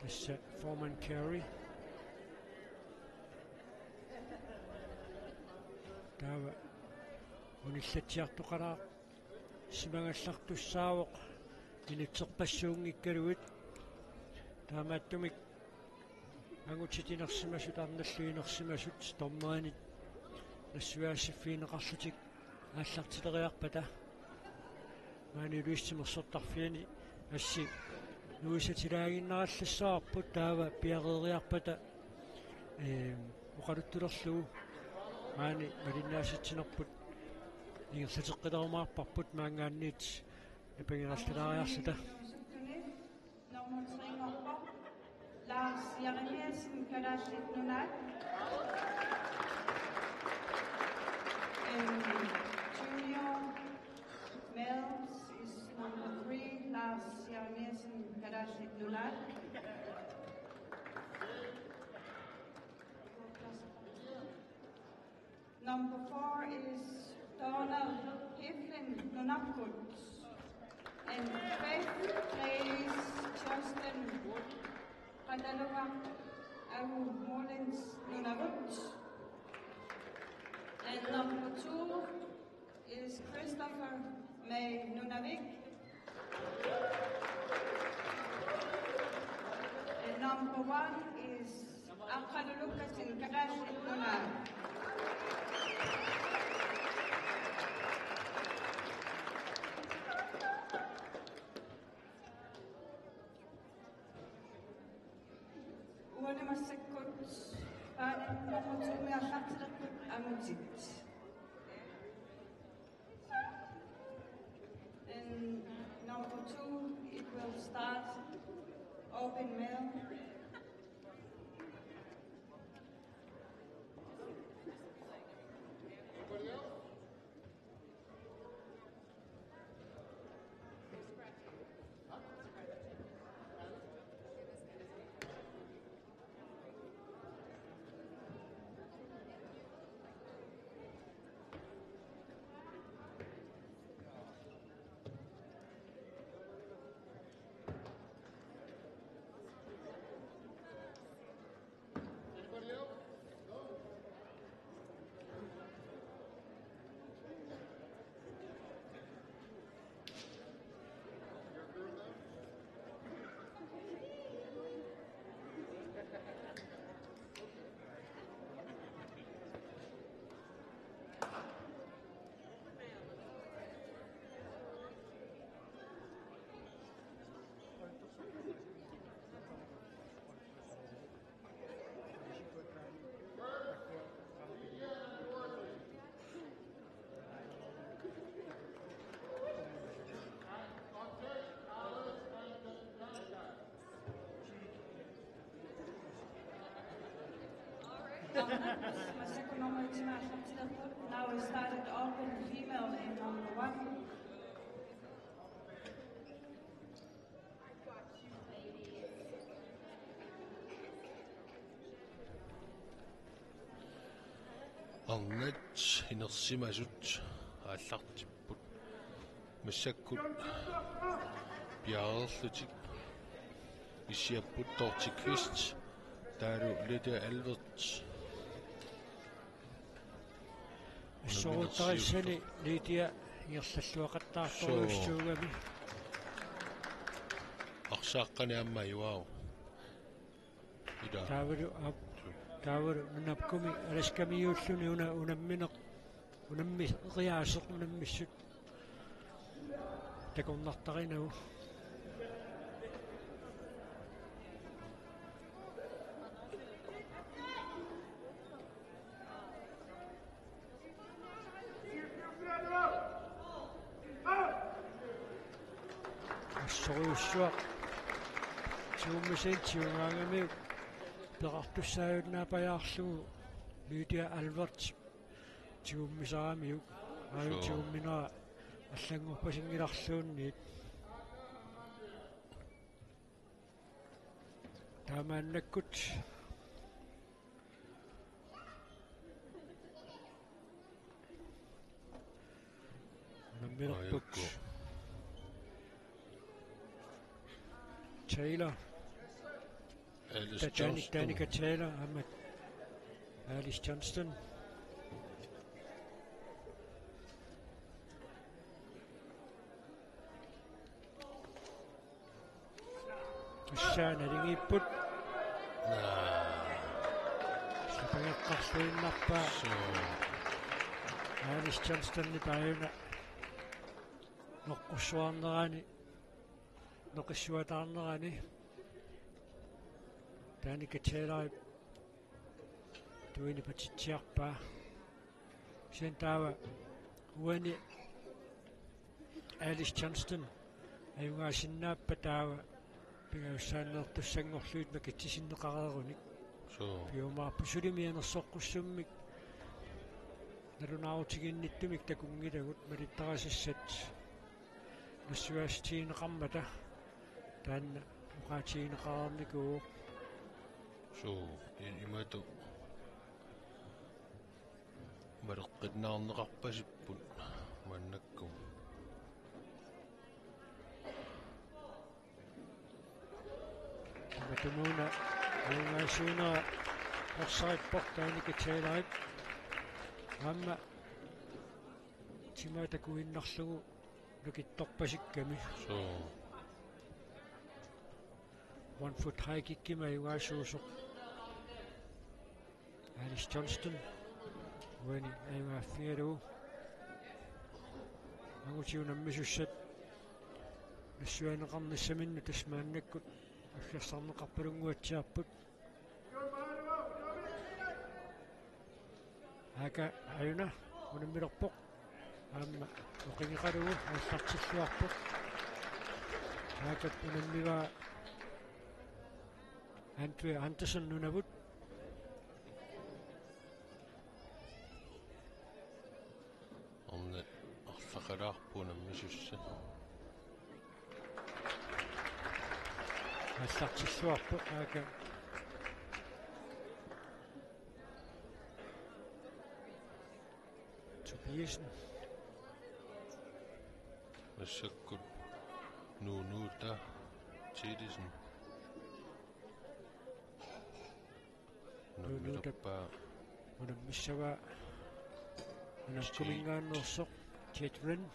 Tassa Foreman Carey. Taava unillatsiartoqalaarsimagallartussaavoq inisserpassuunngikkaluit. Taamaattumik angutit inersimasut arnallu inersimasut dommerinit nassuiaassiffigineqarlutik aallartileriarpata maani Louis timersortarfiani assi nuisatilaaginnarallassavarput taava piareeriarpata, eem, oqaluttulerlugu maani malinnaasitsinerput ingerlateqqilerumaarparput maanngaanniit napangilaartalaariarluta. Nummer tre-nngorpoq Lars Jeremiassen, Kalaallit Nunaat. And junior males is number three, Lars Jeremiassen, Kalaallit Nunaat. Number four is Donald Heflin, Nunarput. And fifth place, Justin Qatalugaq Agu Mullins, Nunavut. And number two is Christopher May, Nunavik. And number one is Aqqalu Lukassen, Kalaallit Nunaat. Uani massakkut paani nummer to-mi aallartilerput angutit. In number two, it will start open male. Now we started open female in number one. Arnat inersimasut aallartipput. Massakkut piareerlutik issiapput Dorte Kvist, taavalu Lydia Alberts. Assoruuttarissani Lydia ingerlalluaqattaartorujussuugami. Arsaaqqani aamma ivaau. Ila. Taavalu aap-, taavalu nunakkumi alaskamiuulluni una unammineq, unammeriaaseq unammissut takornartarinagu. Assorujussuaq. Tigummisaannik tigugaangamiuk peqartussaajunnaappajaarlugu Lydia Albert tigummisaramiuk. Aajuna Sure. tigumminera allanngorpasinngilarluunniit. Taamaannakkut unammilerput. Aajukku. Taylor. Alice Titanic, Johnston. Danica Taylor, aamma Alice Johnston. Tassa naligiipput. Naa. Sapageqqarluinnarpaa. Suu. Alice Johnstonip aajuna noqqussuarnerani, noqissuataarnerani Danica Taylorip tuini patitsiarpaa. Kisianni taava uani Alice Johnston ajugaasinnaappaa taava pingajussaanneertussanngorlugit makitsisinneqareerunik. Suu. Piumaarpoq suli mianersoqqussummik nalunaarutiginnittumik takunngilagut malittarisassat. Nassuiaassutigineqarmata taanna oqaatigineqareernikuuvoq. Suu, i-, imatut maleqqinnaarneqarpasipput maannakkut. Tamatumuuna ajugaasuunera orsarippoq Danica Taylorip. Aamma timaa takuinnarlugu nukittorpasikkami. Suu. One foot high kickimik ajugaasuusoq Alice Johnston uani ajugaaffigalugu. Angutit unammisussat nassuiaaneqarnissaminnut tassa maannakkut aggersarneqarpalunnguatsiarput. Aaka aajuna unammilerpoq. Aamma oqingeqalugu aallartilluarpoq. Aaka unammivaa Andrea Andersen nunavut. Ornit arlaqalaarput unammisussat. Aallartilluarpoq Aaka Tobiassen. Massakkut Nuunuuta Tillesen. Nuunuuta. Unammilerpaa. Unammissavaa. Unammimingaanneersoq Jet Ren.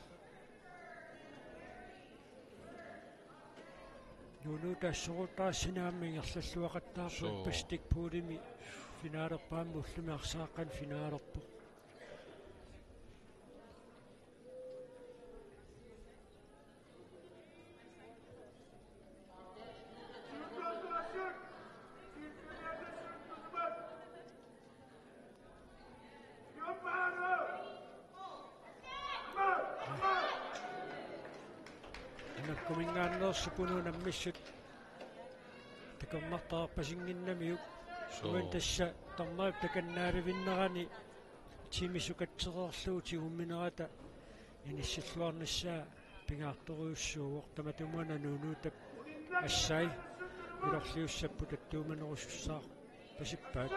Nuunuuta assoruuttarissani aamma ingerlalluaqattaarpoq. Suu. Plastic poolimi finaalerpoq, aamma ullumi arsaaqqani finaalerpoq. Unammimingaanneersut unammissut takornartarpasinnginnamiuk. Suu. Uani tassa dommerip takannaalivinnerani tiimi sukatsereerlugu tigumminerata inissilluarnissaa pingaartorujussuuvoq. Tamatumuuna Nuunuutap assai ilorliussapput attuumanerusussaarpasippaat.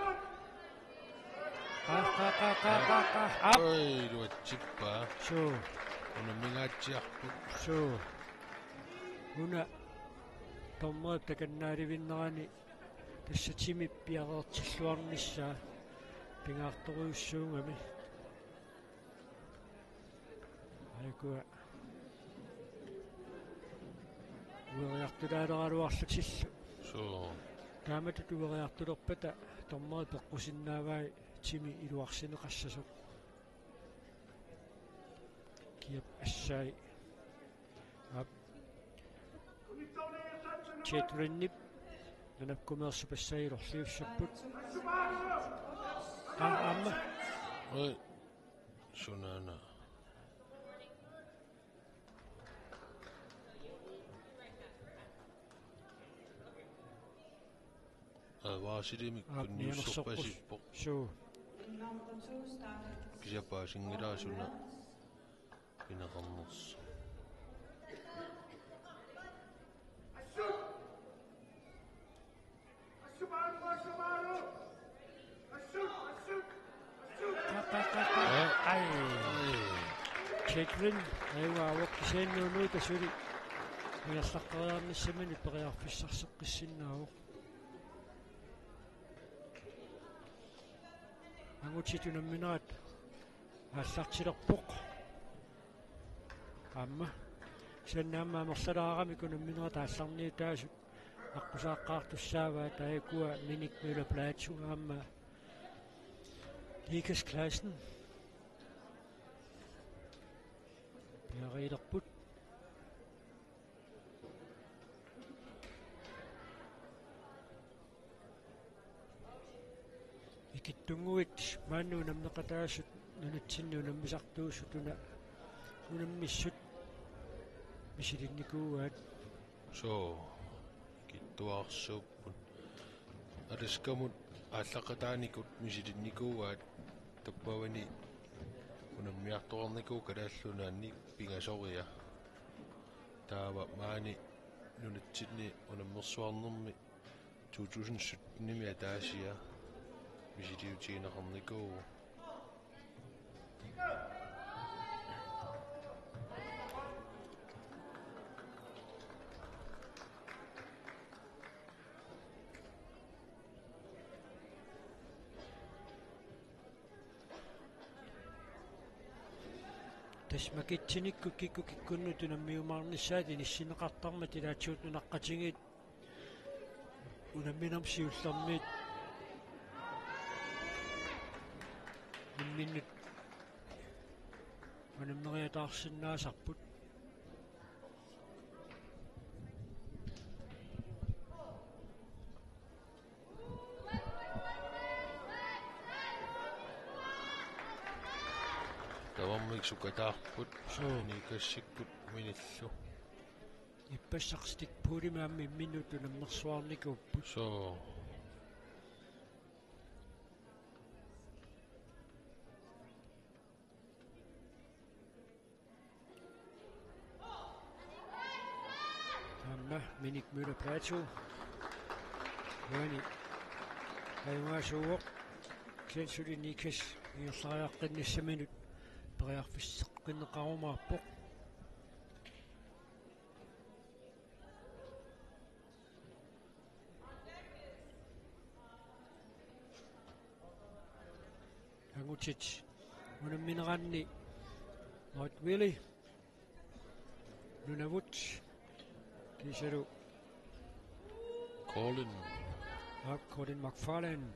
Qa, qa, qa. Aap. Oi, iluatsippaa. Suu. Unammingaatsiarput. Suu. Una dommerip takannaalivinnerani tassa tiimip piareertilluarnissaa pingaartorujussuugami. Aajuku ueriartulaaleraluarlutillu. Suu. Taamatut ueriartulerpata dommeri peqqusinnaavai timi iluarsineqassasoq. Kiap assai. Aap. Chetwynip nunap kumeersupassaa ilorliussapput. Aa, aamma. Oi. Sunaana. Aa, vaasilimik. Aap, tunniussorpasippoq. Suu. Kisianni paasinngilaa suna pineqarnersoq. Ai. Chetwyn, ajugaavoq kisianni unuuta suli ingerlaqqeriarnissaminut periarfissarseqqissinnaavoq. Angutit unamminerat aallartilerpoq. Aamma. Kisianni aamma amerlalaaramik unamminerat aallarniutaasut aqqusaaqqaartussaavaat, taakku Minik Møller Platou aamma Nikas Clausen. Piareerput. Ikittunnguit maani unammeqataasut nunatsinni unammisartuusut una unammissut misilinnikuuaat. Suu, ikittuarsuupput. Alaskamut aallaqqataanikut misilinnikuuaat, tappavani unammiartoqarnikuuvoq Kalaallit Nunaanni pingasoria. Taava maani nunatsinni unammersuarnermi to tusind syttenimi ataasia misiliutigineqarnikuuvoq. Tassa makitsinikkut kikkut kikkunnut unammiumaarnissaat inissinneqartarmat ilaatigut nunaqqatigiit unamminermi siullermiit imminnut unammeriataarsinnaasarput. Tamarmik sukataarput. Suu. Nikassikkut minillu. Ippassaq Stig Poulimi aamma imminnut unammersuarnikuupput. Suu. Aamma Minik Møller Platou. Uani. Ajugaasuuvoq. Kisianni suli Nikas ingerlariaqqinnissaminut periarfisseqqinneqarumaarpoq. Angutit unammineranni Mike Willy, Nunavut, kiisalu Colin. Aap, Colin McFarlane.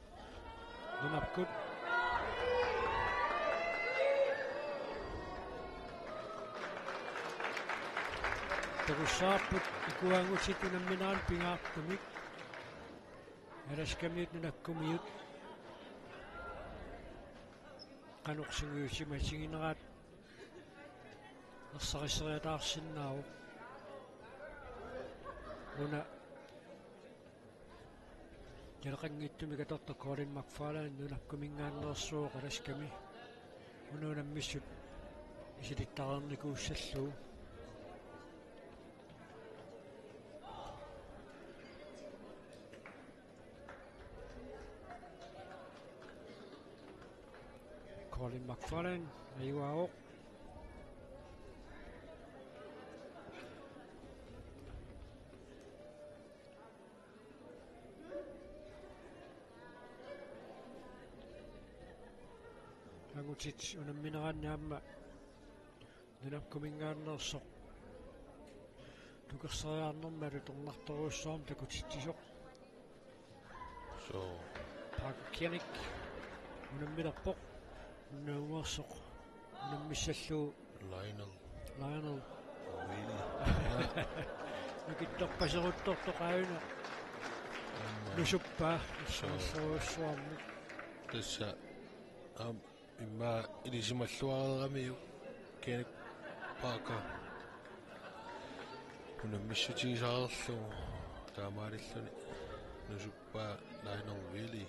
Nunakkut. Takussavarput ikuangutit unammineranni pingaartumik. Alaskamiut nunakkumiut. Qanoq sungiusimatigineraat ersarisseriataarsinnaavoq. Una naleqanngitsumik atortoq Colin McFarlane nunakkuminngaanneersuuvoq Alaskami. Una unammissut misilittareernikuussallugu. Colin McFarlane, ajugaavoq. Angutit unammineranni aamma Nunapkuminngaanneersoq tukerseriarnermi alutornartorujussuarmik takutitsisoq. So. Parker Kienik unammilerpoq. Unammilersoq. Unammissallugu Lionel. Lionel. Really? Nukittorpaseruttortoq aajuna. Aamma. Nusuppaa. So. Issuassuarmi. Tassa. Aamma. Immaqa ilisimalluareeramiuk Kenneth Parker unammissutigisarlugu taamaalilluni nusuppaa Lionel Willy.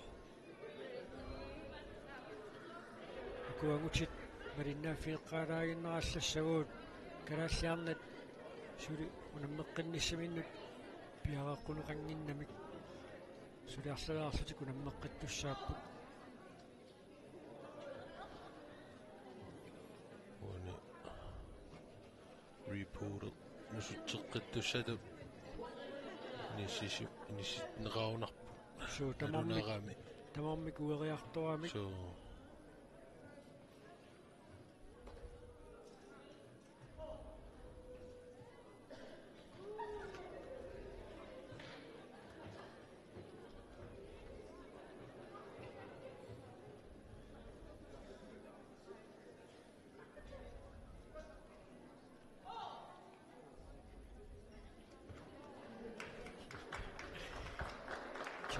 Uku angutit malinnaaffigeqqaalaaginnarallassaguit kalaalliarnat suli unammeqqinnissaminnut piareeqquneqannginnamik suli arlalaarlutik unammeqqittussaapput. Uani rebootet nusutseqqittussatut inissisi-, inissinneqarunarpoq. Suu, tamarmik, nalunaarami. Tamarmik ueriartoramik. Suu.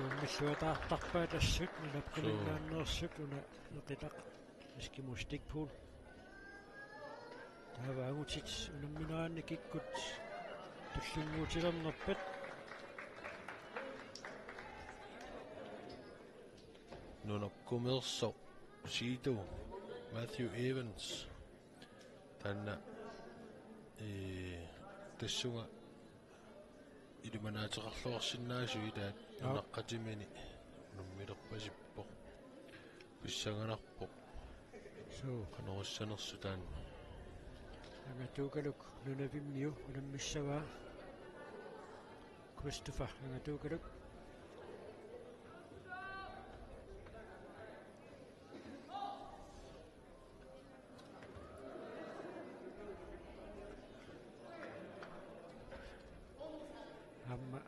Tuummilluataartarpaat assut, nunapkuminngaanneersut una eqitaq Eskimo Stikpool. Taava angutit unammineranni kikkut tullinnguutilernerpat. Nunapkumeersoq Situ, Matthew Evans. Taanna, ee, tassunga ilimanaateqarluarsinnaasut ilaat. Aap. Nunaqqatimini unammilerpasippoq. Pissanganarpoq. Suu. Qanoq issanersoq taanna. Angatuugaluk Nunavimmiu unammissavaa. Christopher Angatuugaluk. Aamma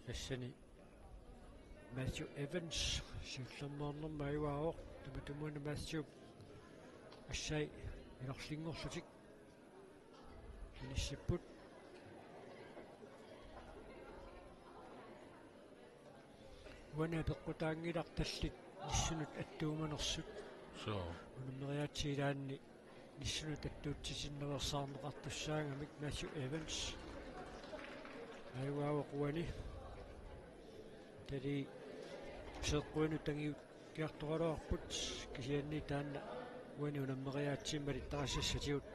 tassani Matthew Evans siullermeernermi ajugaavoq, tamatumuuna Matthew assai ilorlinngorlutik inissipput. Uani apeqqutaanngilaq tallit nissunut attuumanersut. Suu. Unammeriaatsit ilaanni nissunut attuutsisinnaveersaarneqartussaagamik Matthew Evans. Ajugaavoq uani. Talii seeqquinut tangiukkiartoraluarput kisianni taanna uani unammeriaatsimik malittarisassatigut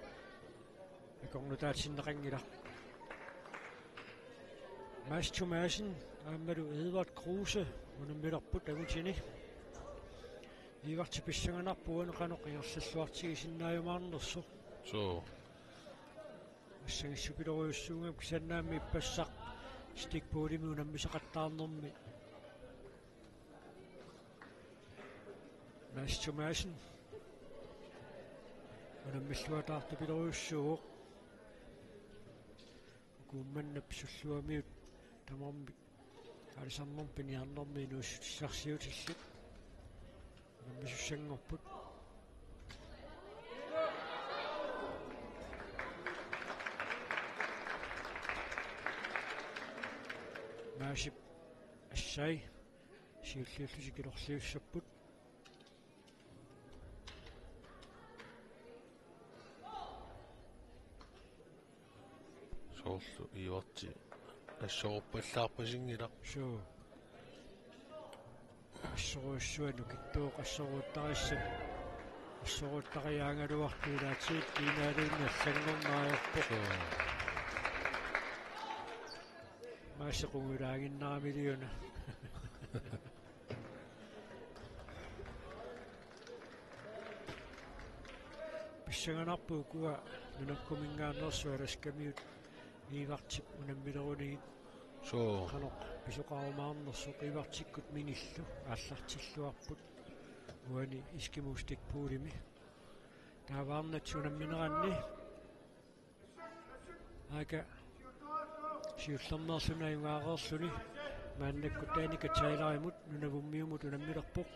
akornutaatinneqanngilaq. Mads Thomassen aammalu Edvard Kruse unammilerput angutini. Ivarti pissanganarpoq uani qanoq ingerlalluartigisinnaajumaarnersoq. Suu. Assangissupilorujussugami kisianni aamma ippassaq Stikpoolimi unammisaqattaarnermi. Mads Thomassen unammilluataartupilorujussuuvoq. Uku Uummannap Sulluamiut tamarmik aalisarnermi piniarnermi inuussutissarsiutillit unammisussanngorput. Maasip assai siulliullutik ilorliussapput. Soorlu Ivarti assoruppallaarpasinngilaq. Suu. Assorujussuaq nukittuuq assoruuttarissat. Assoruuttariaangaluartut ilaatigut kiinaaluunniit allanngorneq ajorpoq. Suu. Maasi qungujulaaginnarami iliuna. Pissanganarpoq ukua nunapkuminngaanneersut Alaskamiut Ivartip unammilerunigit. Suu. Qanoq pisoqarumaarnersoq. Ivartikkut minillu aallartilluarput uani Eskimo Stikpoolimi. Taava arnat unammineranni. Aaka siullermeerluni ajugaareerluni. Maannakkut Danica Taylorimut Nunavummiumut unammilerpoq.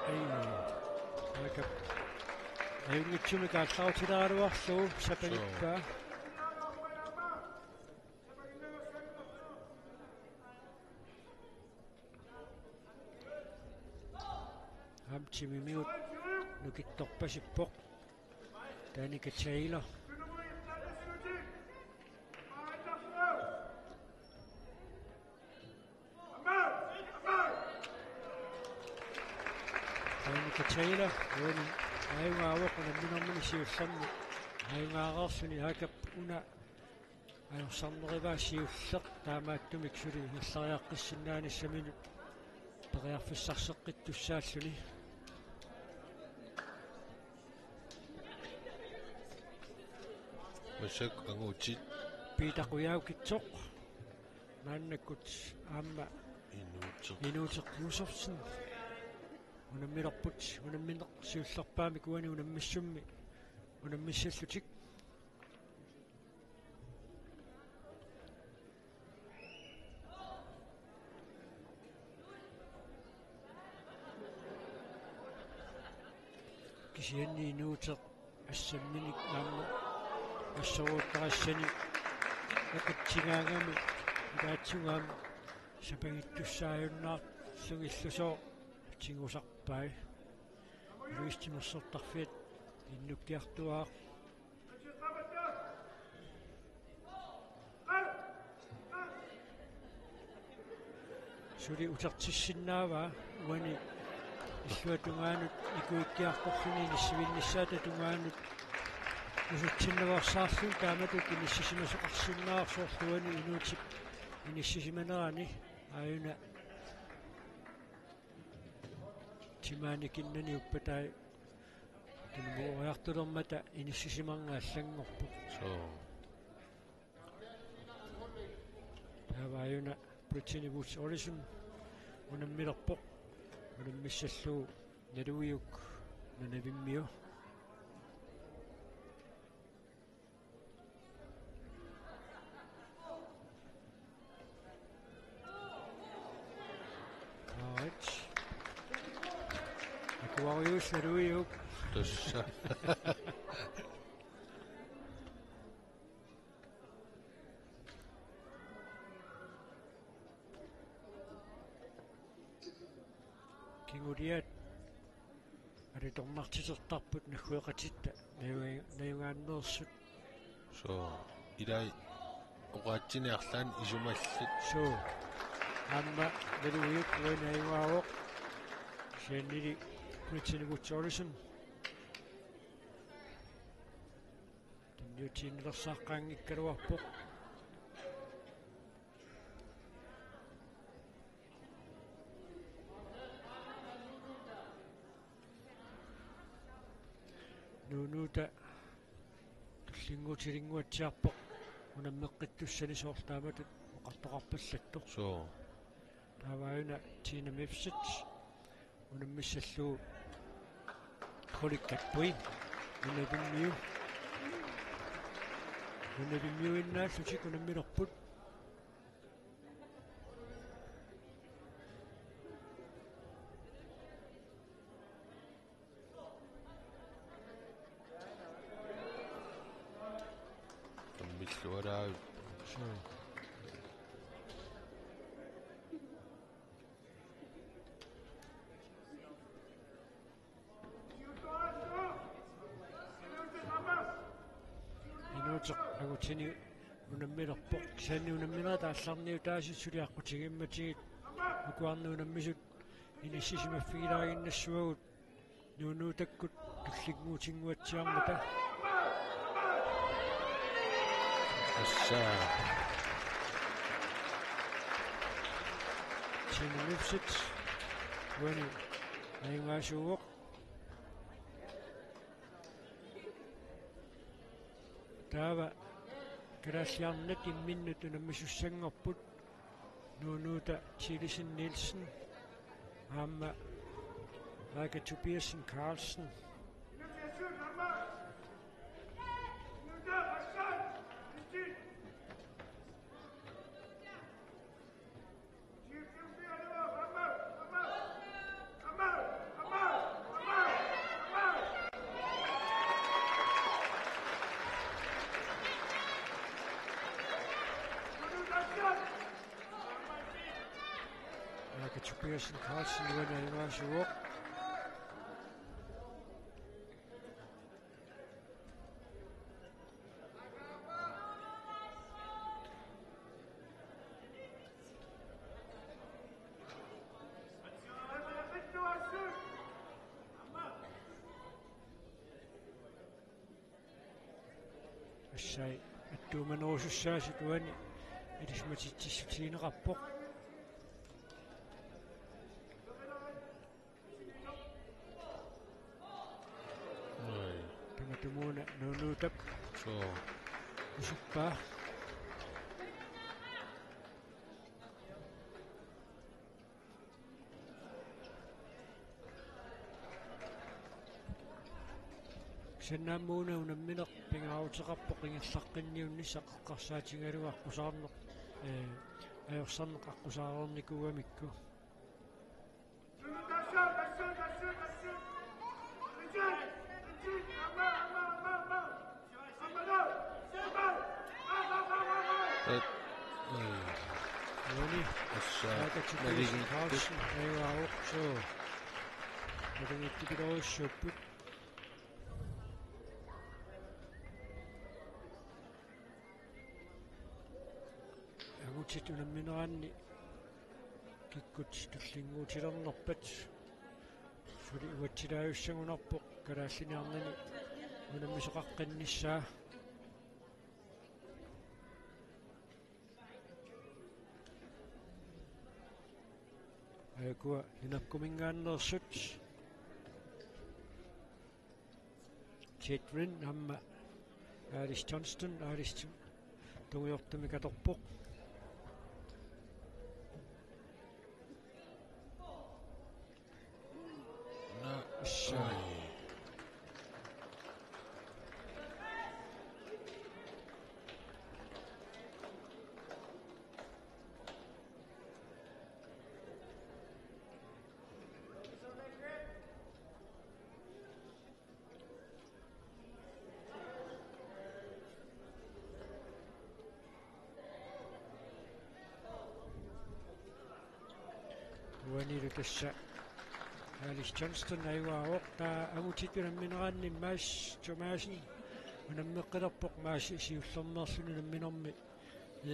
Ai. Aaka ajunngitsumik aallarutileraaluarlugu sapangippaa. Aamma timimigut nukittorpasippoq. Danica Taylor. Danica Taylor, uani ajugaavoq unamminermini siullermi. Ajugaareerluni Aakap una ajorsarnerivaa siulleq, taamaattumik suli ingerlariaqqissinnaanissaminut periarfissarseqqittussaalluni. Massakkut angutit. Peter Qujaukitsoq. Maannakkut aamma Inuuteq. Inuuteq Josefsen. Unammilerput, unammineq siullerpaamik uani unammissummi unammissallutik. Kisianni Inuuteq assamminik aamma assoruuttarassani eqatsigaangami ilaatsugaam sapangittussaajunnaarlugillusooq tigusarpai. Louis timersortarfiat innukkiartuaaq. Suli utertissinnaavaa uani illuatungaanut nikuikkiartorluni inissivinnissaata tungaanut usutsinnaveersaarluni taamatut inissisimasoqarsinnaavoq soorlu uani Inuutip inissisimanerani aajuna timaanikinnani uppatai tunumoriartulermata inissisimanngilaq allanngorpoq. Soo. Taava aajuna Brittany Woods Olesen unammilerpoq. Unammissallugu Naluiuk Nunavimmiu. Right. Akuarius Naluiuk. Tassa. Kinguliat alitornartitertarput naggueqatitta najuga-, najugaanneersut. Soo, ilai oqaatsini arlaanni isumallit. Soo. Aamma Naluiuk uani ajugaavoq. Kisiannili Brittany Woods Olesen. Tunniutiinnalersaaqqaanngikkaluarpoq. Nuunuuta tullinnguutilinnguatsiarpoq unammeqqittussani soorlu taamatut oqartoqarpallattoq. Soo. Taava aajuna Tina Mifsud unammissallugu Holly Katbui Nunavimmiu. Nunavimmiuinnaallutik unammilerput. Tammillualaavippoq. Suu. Inuuteq angutini unammilerpoq. Kisianni unamminerit aallarniutaasut suli aqqutigimmatigut. Uku arnat unammisut inissisimaffigilaarinnassuagut. Nuunuutakkut tullinnguutinnguatsiarmata. Tassa. Tina Mifsud uani ajugaasuuvoq. Taava kalaallit arnat imminnut unammisussanngorput. Nuunuuta Thielesen Nielsen aamma Række Tobiasen Carlsen. Række Tobiasen Carlsen, uani ajugaasuuvoq. Assai attuumanerusussaasut uani ilisimatitsissutigineqarpoq. Ai. Tamatumuuna Nuunuutap. Suu. Usuppaa. Kisianni aamma una unammineq pingaaruteqarpoq ingerlaqqinniunneq eqqarsaatigalugu aqqusaarneq, ee, ajorsarneq aqqusaareernikuugamikku. Uani. Assa. Aaka Tobias Carlsen, ajugaavoq, suu. Nalingikkut pilorujussuupput. Angutit unammineranni kikkut tullinnguutilernerpat suli uatsilaajussagunarpoq Kalaallit Nunaanni unammisoqaqqinnissaa. Aajukua Nunapkuminngaanneersut. Jedrin aamma Alice Johnston, Alice tungujortumik atorpoq. Naa. Assa. Ai. Uanilu tassa Alice Johnston ajugaavoq, taava angutit unammineranni Mads Thomassen unammeqqilerpoq, Mads siullermeerluni unamminermi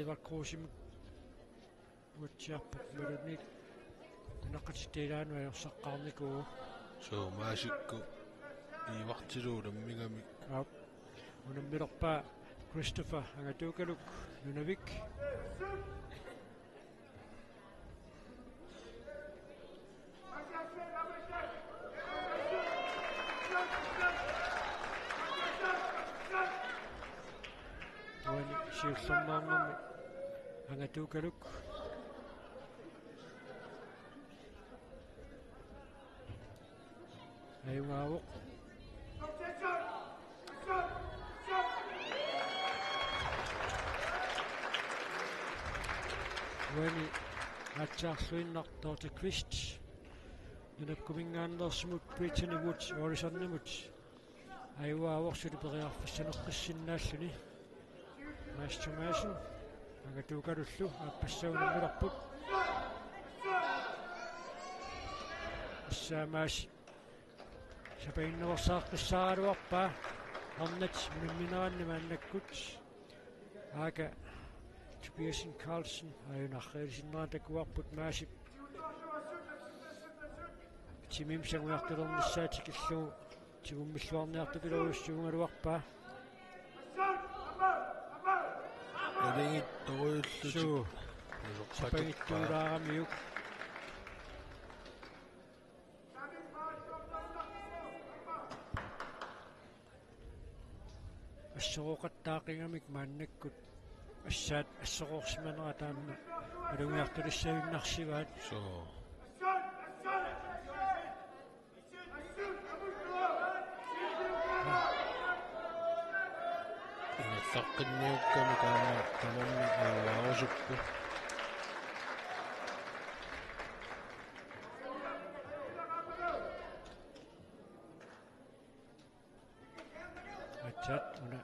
Eva Kruusimut uatsiarpoq, imaluunniit nunaqqatitta ilaanut ajorsaqqaarnikuuvoq. Suu, Maasikkut iivartilu unammigami. Aap. Unammilerpaa Christopher Angatuukaluk, Nunavik. Uani siullermeernermi Angatuukaluk. Ajugaavoq. Uani aatsaarluinnaq Dorthe Kvist Nunapkuminngaanneersimut Brittany Wood Orisonimut ajugaavoq, suli periarfissaneqqissinnaalluni. Mads Thomassen Angatuukalullu aappassaa unammilerput. Assa Maasi sapaginnaveersaaqqissaaraluarpaa arnat unammineranni maannakkut. Aaka Tobiasen Carlsen, aajuna arriilisinnera takuarput Maasip timimik sangujartulernissaa tikillugu tigummilluarniartupilorujussuugaluarpaa. Nalingittorujullutik. Suu. Usoqatikpaa. Sapagittuulaaramiuk. Assoroqattaaqigamik maannakkut assaat assoroorsimanera taanna maluginiartulissaginnarsivaat. Suu. Taqqinniukkami taama tamarmi ajugaarusuppoq. Aatsaat una.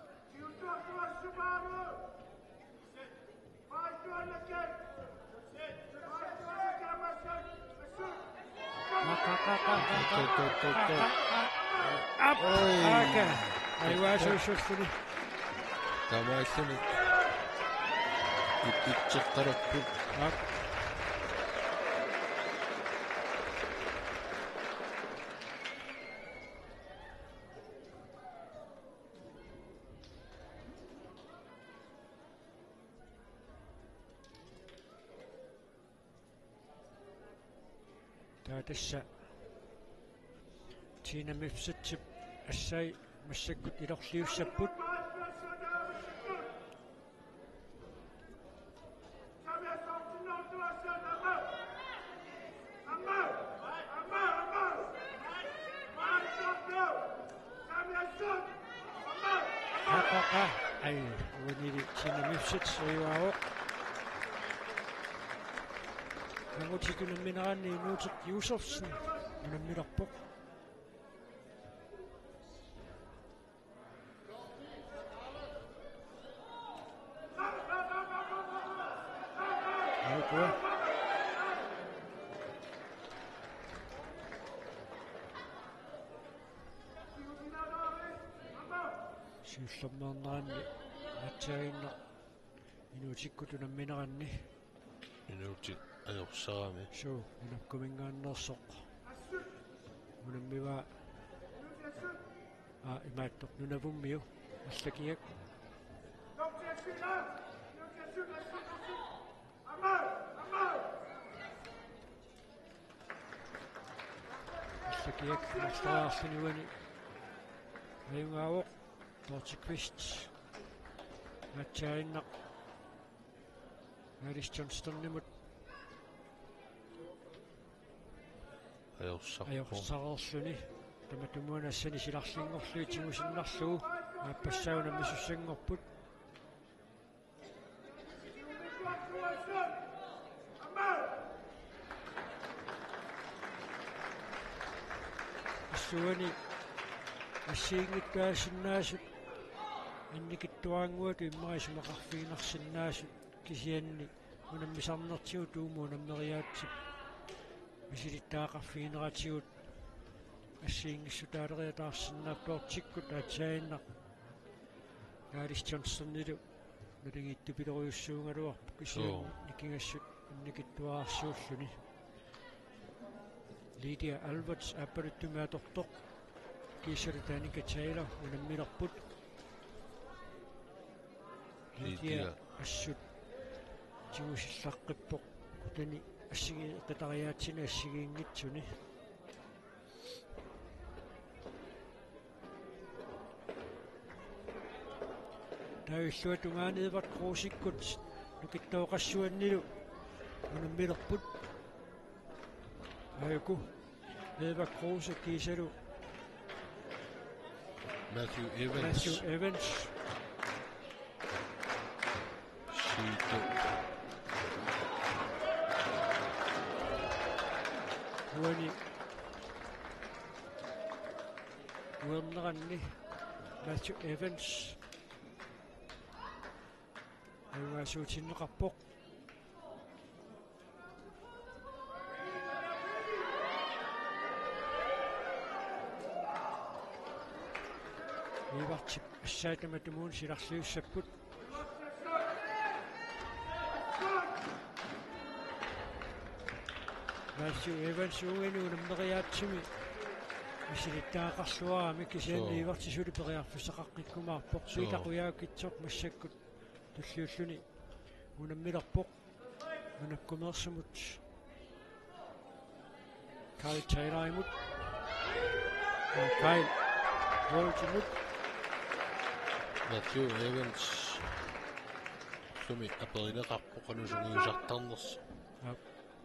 Aa, aa, aa, aa, aa. Aa, aa, aa. Oi. Aaka. Ajugaasuusulluni. Taamaalluni. Ip-, ipseqqalerput. Aa. Taava tassa Tina Mifsutsip assai massakkut ilorliussapput. Aa, aa, aa. Ai, uanili Tina Mifsuts ajugaavoq. Angutitut unammineranni Inuuteq Josefsen unammilerpoq. Aukua. Siullermeerneranni aatsaannguaq Inuutikkut unammineranni. Inuutit ajorsarami. Suu, Nunapkuminngaanneersoq. Unammivaa. Aa, imaattoq Nunavummiu. Allakiaq. Allakiaq marloriarluni uani. Ajugaavoq. Dorte Kvist. Aatsaannguaq. Alice Johnstonimut. Ajorsarpoq. Ajorsarluni. Tamatumuuna assani silarlinngorlugit tigusinnarlugu. Aappassaa unammisussanngorput. Assuani assigiinngitsuarsinnaasut annikitsuaraannguatut immaqa isumaqarfiginarsinnaasut kisianni unammisarnertigut Uumut unammeriaatsip misilittagaqarfigineratigut assigiinngissutaaleriataarsinnaapput. Dortikkut aatsaannguaq Alice Johnstonilu naligiittupilorujussuugaluarpoq kisianni Suu. Nikingassut annikitsuararsuulluni. Lydia Alberts aappaluttumi atortoq. Kiisalu Danica Taylor unammilerput. Lydia. Lydia assut tigusillaqqippoq. Kutani assigi-, qitariaatsini assigiinngitsuni. Taava illuatungaani Edvard Kruusikkut nukittoqassuannilu unammilerput. Ajuku Edvard Kruuse kiisalu Matthew Evans. Matthew Evans. Siutu. Uani uerneranni Matthew Evans ajugaasuutinneqarpoq. Ivartip assaat tamatumuuna silarliussapput. Matthew Evans uunga unammeriaatsimi misilittagaqarluarami kisianni Suu. Ivarti suli periarfissaqaqqikkumaarpoq. Suu. Peter Qujaukitsoq massakkut tulliulluni unammilerpoq. Nunapkumeersumut. Kyle Taylorimut. Aa, Kyle Walshimut. Matthew Evans. Sumi aperineqarpoq qanoq sungiusartarnersoq. Aap.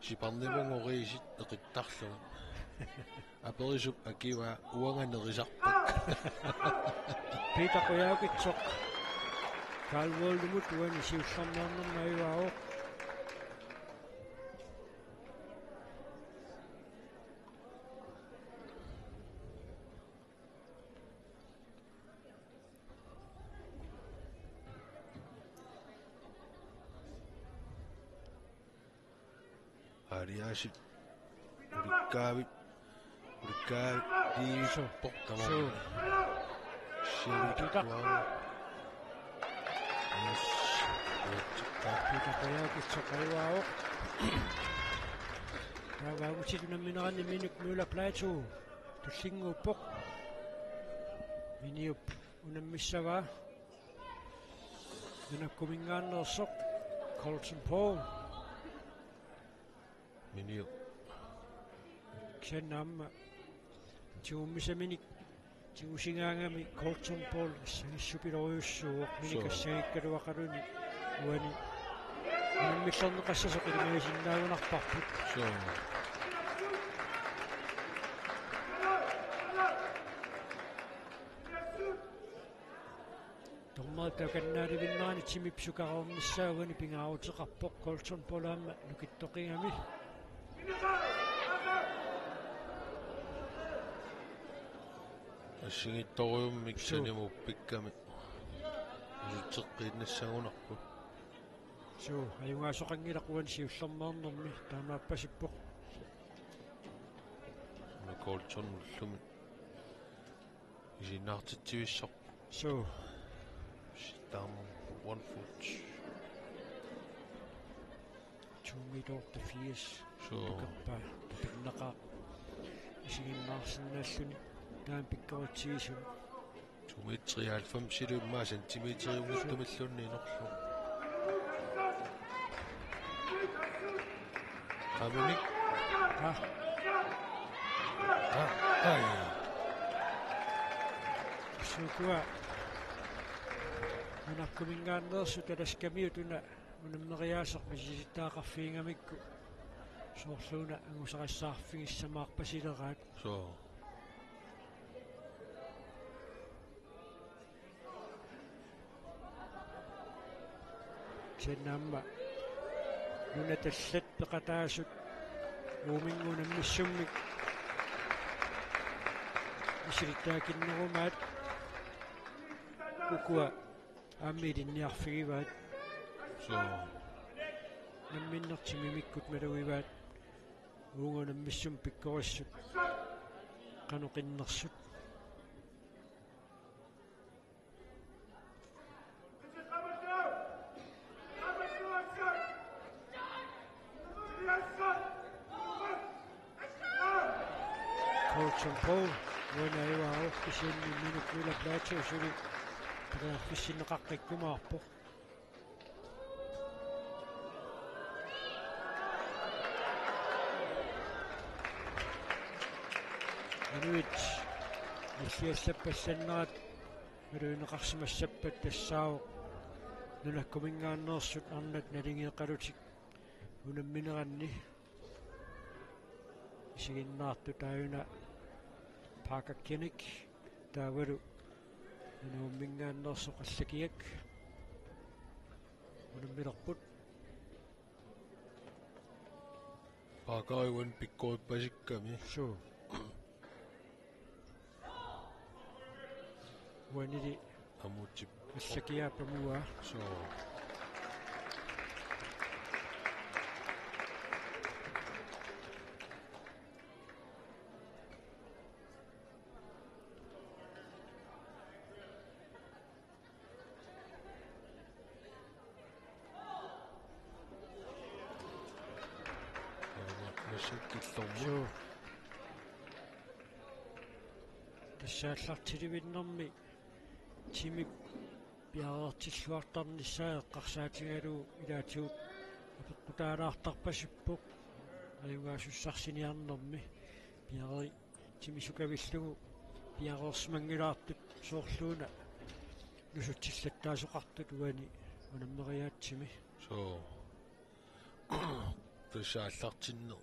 Siparnivunngoriisit eqittarlugit. Aperisup akivaa uanga nerisarpakka. Peter Qujaukitsoq. Karl Voldimut uani siullermeernermi ajugaavoq. Aariaasip ulikkaavik, ulikkaavik, diisorpoq tamarmi. Suu. Siavikikkuaanga. Yes. Peter Kajakitsoq ajugaavoq. Taava angutitut unammineranni Minik Møller Platou tullinnguuppoq. Miniup unammissavaa. Nunaqquminngaanneersoq Colton Paul. Miniu. Kisianni aamma tigummisaminik tigusigaangami Colton Paul assagissupilorujussuuvoq, Minik. Suu. Assagikkaluaqaluni uani unammillerneqassasoq ilimagisinnaagunarparput. Suu. Dommerit takannaalivinnerani timip sukareernissaa uani pingaaruteqarpoq, Colton Paul aamma nukittoqigami. Assigiittorujummik. Suu. Sanimut pikkami usutseqqiinnassagunarput. Suu, ajugaasoqanngilaq uani siullermeernermi, taamaappasippoq. Una Colton ullumi isiginnaartitsivissoq. Suu. Sit taama one foot. To meter otteogfirs. Suu. Tukerpaa, tupinnaqaaq. Isiginnaarsinnaalluni taama pikkoritsigisumik. To meter treoghalvfems, iluimmaa centimeteriunngittumilluunniit inorlu. Qaminik. Ah. Ah, ai. Sukua. Nunaqquminngaanneersut Alaskamiut una unammeriaaseq misilittagaqarfigigamikku soorlu una angusarissaarfigissamaarpasileraat. Suu. Kisianni aamma nunat allat peqataasut Uuminnguup unammissummik misilittagakinnerumaat ukua aamma ilinniarfigivaat. Suu. Namminneq timimikkut malugivaat uunga unammissumik pikkorissut qanoq innersut. Colton Paul uani ajugaavoq, kisianni Minik Møller Platou suli periarfissinneqaqqikkumaarpoq. Inuit nalliallappassannerat malugineqarsimassappat tassaavoq nunaqquminngaanneersut arnat naligeeqalutik unammineranni isiginnaartut, taava una Parker Kinnick taavalu Nuumminngaanneersoq Allakiak unammilerput. Parker uani pikkorippasikkami. Suu. Uanili amutsip Allakiaap amuaa. Suu. Massakkut killormut. Suu. Tassa aallartilivinnermi timip piareertilluartarnissaa eqqarsaatigalugu ilaatigut apeqqutaalaartarpasippoq. Ajugaasussarsiorniarnermi piareertimi sukavillugu piareersimanngilaartut soorlu una nusutsillattaasoqartut uani unammeriaatsimi. Suu. Tassa aallartinneq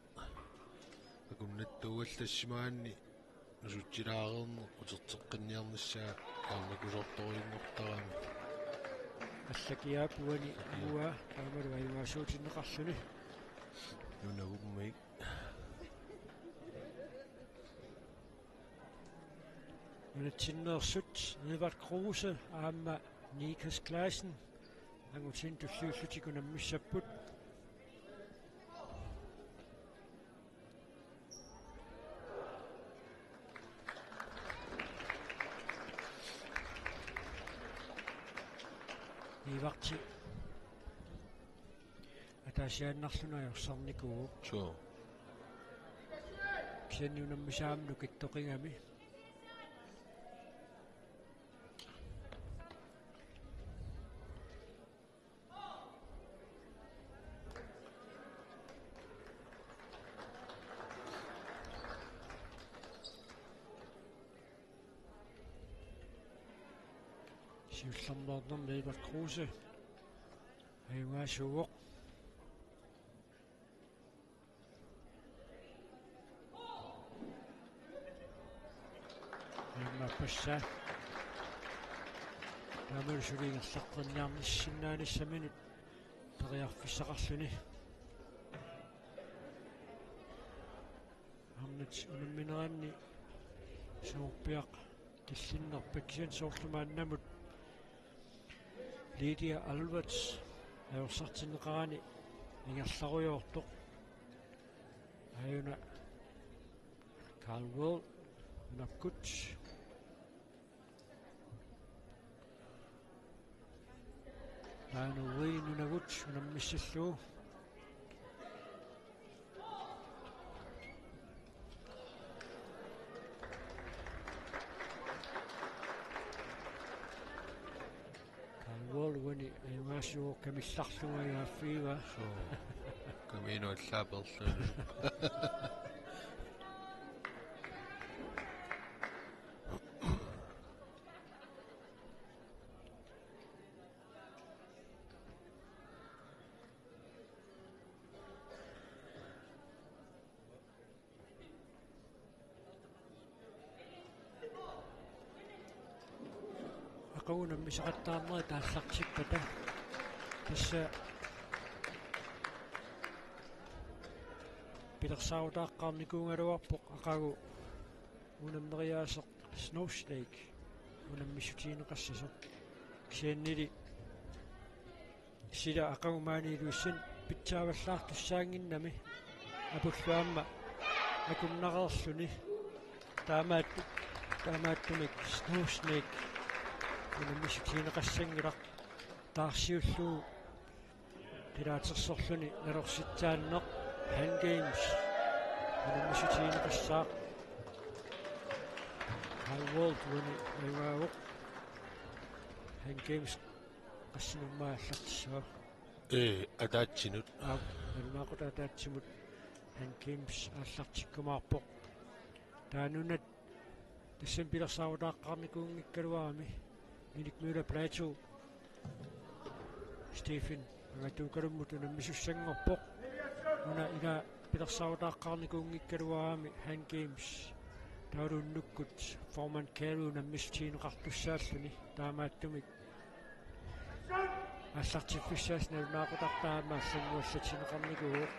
akunnattuugallassimaanni nusutsilaareerneq uterteqqinniarnissaa aamma kusortorujunngortarami. Allakiaap uani uanga taamalu ajugaasuutinneqarluni. Nunavummiik. Nunatsinneersut Edvard Kruse aamma Nikas Clausen angutin tulliullutik unammissapput. Ivarti ataasiaannarluni ajorsarnikuuvoq. Suu. Kisianni unammisaa aamma nukittoqigami. Siullermeernermi Edvard Kruse ajugaasuuvoq. Aamma passa. Taamalu suli ingerlaqqinniarnissinnaanissaminnut periarfissaqarluni. Arnat unammineranni sumuppiaq tillinnerpakkisan soorlu maannamut Lydia Alvarez ajorsartinneqarani ingerlarujoortoq. Aajuna Carl Wall unakkut. Taanu Wayne unagut unammissallugu. Carl Wall uani ajugaasuuvoq kamillarlugu ajugaaffigiva. Suu. Kamiinut allaaperluni. Aqagu unammisaqattaarnerit aallartippata. Tassa pilersaarutaaqqaarnikuugaluarpoq aqagu unammeriaaseq Snow Snake unammissutigineqassasoq. Kisiannili sila aqagu maani Ilulissani pitsaavallaartussaannginnami apullu aamma akunnareerluni. Taamaat-, taamaattumik Snow Snake unammissutigineqassanngilaq, taarsiullugu qilaatersorluni nalorsitsaanneq. Han Games unammissutigineqassaaq. Carl Wall uani ajugaavoq. Han Games qassinummaa aallartissavat? Ee, ataatsinut. Aap, nalunaaqutaq ataatsimut Han Games aallartikkumaarpoq. Taanna una tassani pilersaarutaaqqaarnikuunngikkaluarami Minik Møller Platou Stephen Angatuukalummut unammisussanngorpoq. Una ila pilersaarutaaqqaarnikuunngikkaluarami Han Games taavalu unnukkut Foreman Carey unammissutigineqartussaalluni, taamaattumik aallartiffissaasut nalunaaqutartaa aamma allannguallatsinneqarnikuuvoq.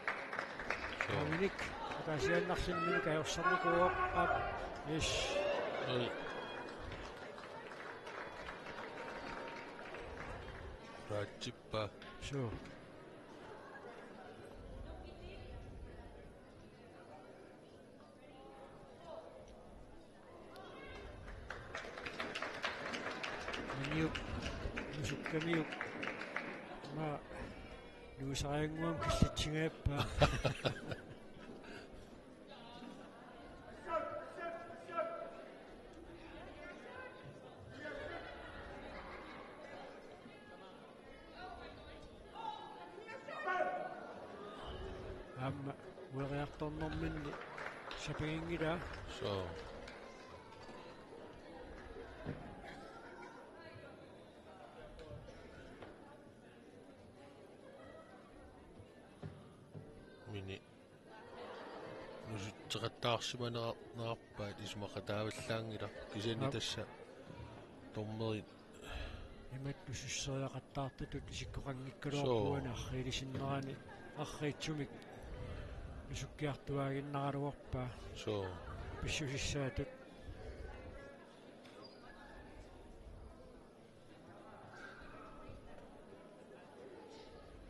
Suu. Minik ataasiaannarluni Minik ajorsarnikuuvoq. Aap. Yes. Oi. Raatsippa. Suu. Maniup nusukkamiuk. Ma nuusariannguam killitsingajappaa. Aamma ueriartornerminni sapiginngilaa. Suu. Minik nusutseqattaarsimaneqarpaat isumaqataavallaanngilaq, kisianni Aap. Tassa dommerit Imatut susseriaqattaartutut isikkoqanngikkaluarpoq. Soo. Uani arriilisinnerani arriitsumik nusukkiartuaaginnaraluarpaa. Soo. Pissusissaatut.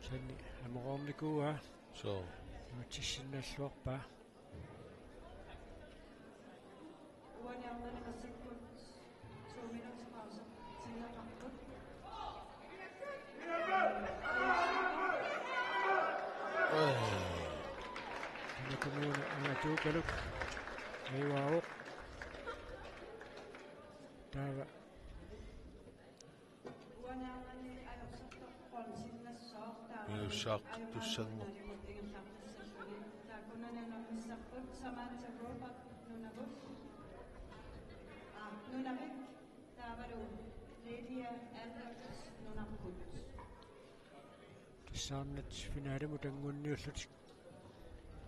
Sanni amoqarnikuuaa. Soo. Nuutsissinnaalluarpaa. Uani arnani massakkut to minutters pause tileqarput. Oj. Tamatumuuna angatuukaluk ajugaavoq. Taava. Inuussaartussanngorpoq. Tassaarnat finalimut anguniullutik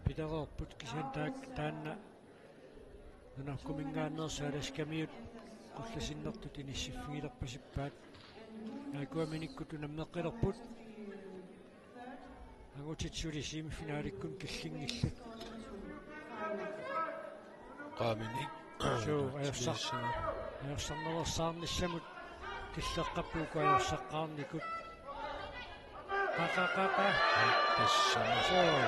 pilereerput, kisianni taak-, taanna nunarkuminngaanneersut Alaskamiut qullasinnertut inissiffigilerpasippaat. Aajuku Minikkut unammeqqilerput. Angutit suli semifinalikkunni killinngillat. Qaaminik. Suu, ajorsar-, ajorsarnersaarnissamut killeqarput uku ajorsaqqaarnikut. Qa, qa, qa, qa. Tassami. Suu.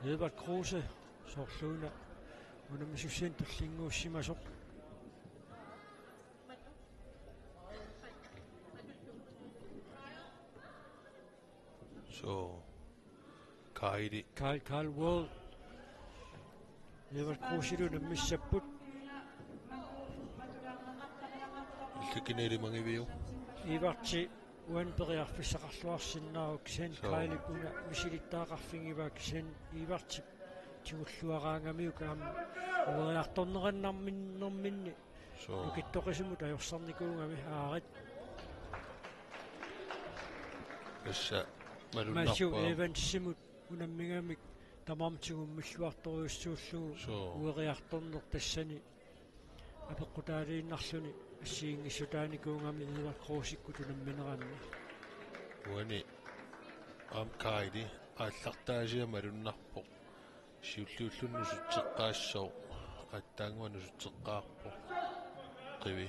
Edvard Kruse, soorluuna unammisussianik tullinnguussimasoq. Soo, Kaili. Kyle, Kyle Wall. Edvard Kruselu unammissapput. Illikkini ilimagiviuk? Ivarti uani periarfissaqarluarsinnaavoq, kisianni Soo. Kylep una misilittagaqarfigivaa, kisianni Ivartip tigulluaraangamiuk aamma ueriartornerannarmin-, nerminni Soo. Nukittoqisimut ajorsarnikuugami aarit. Tassa Matthew malunnarpoq. Evansimut unammigamik tamarmik tigummilluartorujussuullugu Soo. Ueriartorneq tassani apeqqutaaliinnarluni assigiinngissutaanikuugami Edvard Krusikkut unammineranni. Uani aamma Kaili aallartaasiaq malunnarpoq. Siulliulluni nusutseqqaassooq, aatsaannguaq nusutseqqaarpoq. Qivi.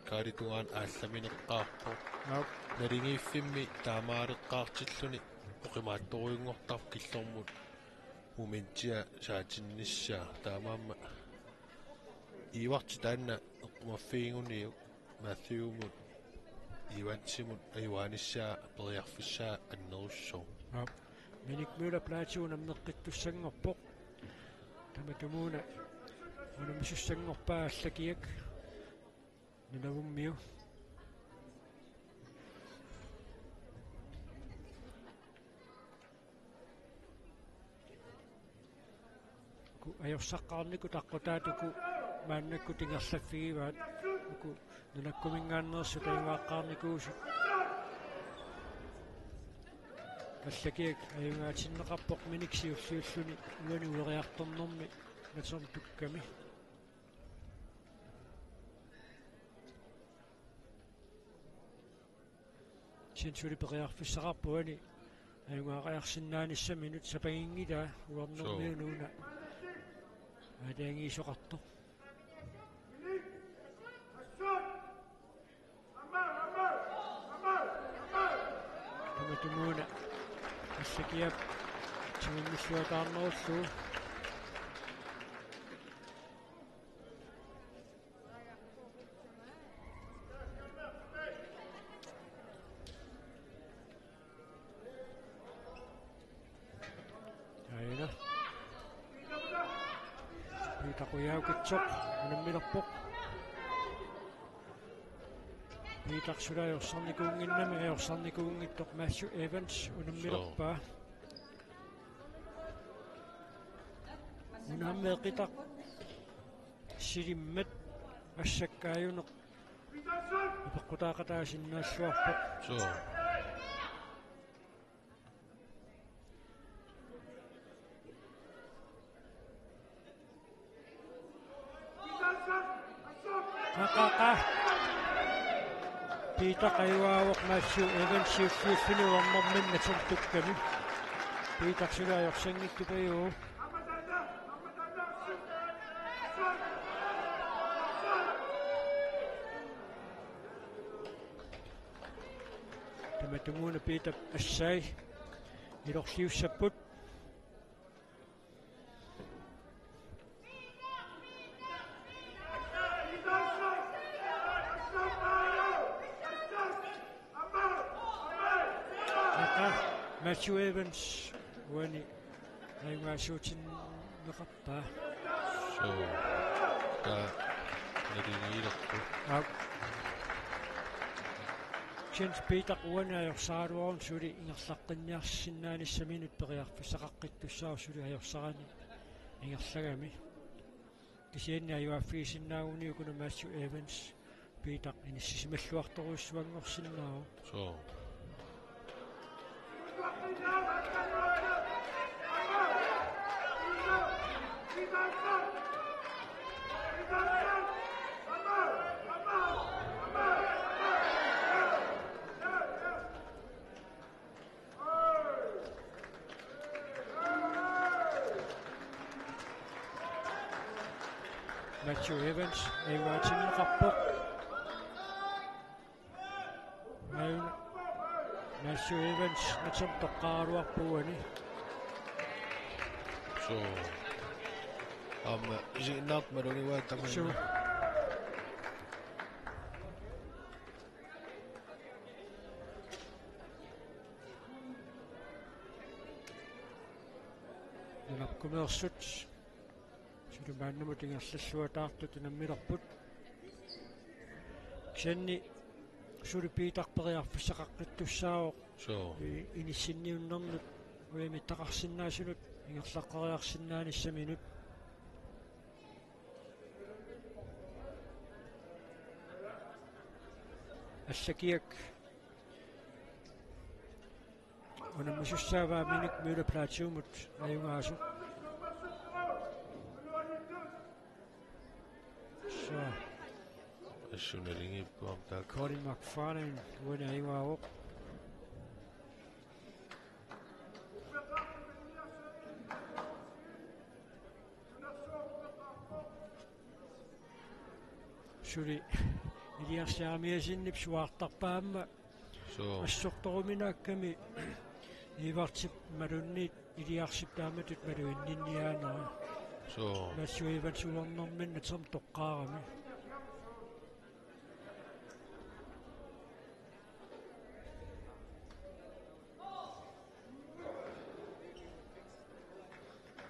Kylep tungaanut aallamineqqaarpoq. Aap. Naligiiffimmi taamaaleqqaartilluni oqimaattorujunngortarpoq killormut momentia saatinnissaa. Taamaammat Ivarti taanna eqqumaffiginnguniuk Matthewmut, Evansimut ajugaanissaq periarfissaq annerussaaq. Aap. Minik Møller Platou unammeqqittussanngorpoq. Tamatumuuna unammisussanngorpaa Allakiak. Nunavummiu. Uku ajorsaqqaarnikut aqqutaat uku maannakkut ingerlaffigivaat, uku nunakkuminngaanneersut ajugaqqaarnikuusut. Allakiak ajugaatinneqarpoq Minik siulliulluni uani ueriartornermi natertukkami. Kisianni suli periarfissaqarpoq uani ajugaariarsinnaanissaminut, sapaginngilaa uarnermiunuuna. Soo. Aalajangiisoqartoq. Tamatumuuna Allakiap tigummilluataarnerullugu. Aina. Peter Qujaukitsoq unammilerpoq. Peter suli ajorsarnikuunnginnami, ajorsarnikuunngitsoq Matthew Evans unammilerpaa. Soo. Unammeqitaq. Silimmat massakkut ajuneq apeqqutaaqataasinnaalluarpoq. Soo. Taqivaavoq Matthew Evans siulliulluni uernerminni natertukkami. Piitaq suli ajorsanngitsupajuvoq. Tamatumuuna Piitap assai ilorliussapput. Aqa, Matthew Evans uani ajugaasuutinneqarpaa. Suu. Taava naligiilerpoq. Aap. Jens Peter uani ajorsaraluaruni suli ingerlaqqinnissaminnut periarfissaqaqqittussaavoq suli ajorsarani ingerlagami. Kisianni ajugaaffigisinnaaguniuk una Matthew Evans Peter inissisimalluartorujussuanngorsinnaavoq. Suu. Matthew Evans, Edwardsen, qappoq. Matthew Evans, natertoqqaaraluarpoq uani. Suu. Aamma isiginnaartut malugivaat tamanna. Suu. Nunap kumeersut suli maannamut ingerlalluataartut unammilerput. Kisianni suli Peter periarfissaqaqqittussaavoq. Suu. I-, inissinniunnernut ujamittaqarsinnaasunut ingerlaqqeriarsinnaanissaminut. Allakiaq unammisussaavaa Minik Møller Plateaumut ajugaasoq. Suu. Assut naligiippoq aamma taakku. Colin McFarlane uani ajugaavoq. Suli Elias Jeremiassenip suaartarpaa aamma. Suu. Assortoruminaakkami Ivartip malunnit Eliasip taamatut maluginninniaanera. Suu. Matthew Evans uernerminni natertoqqaarami.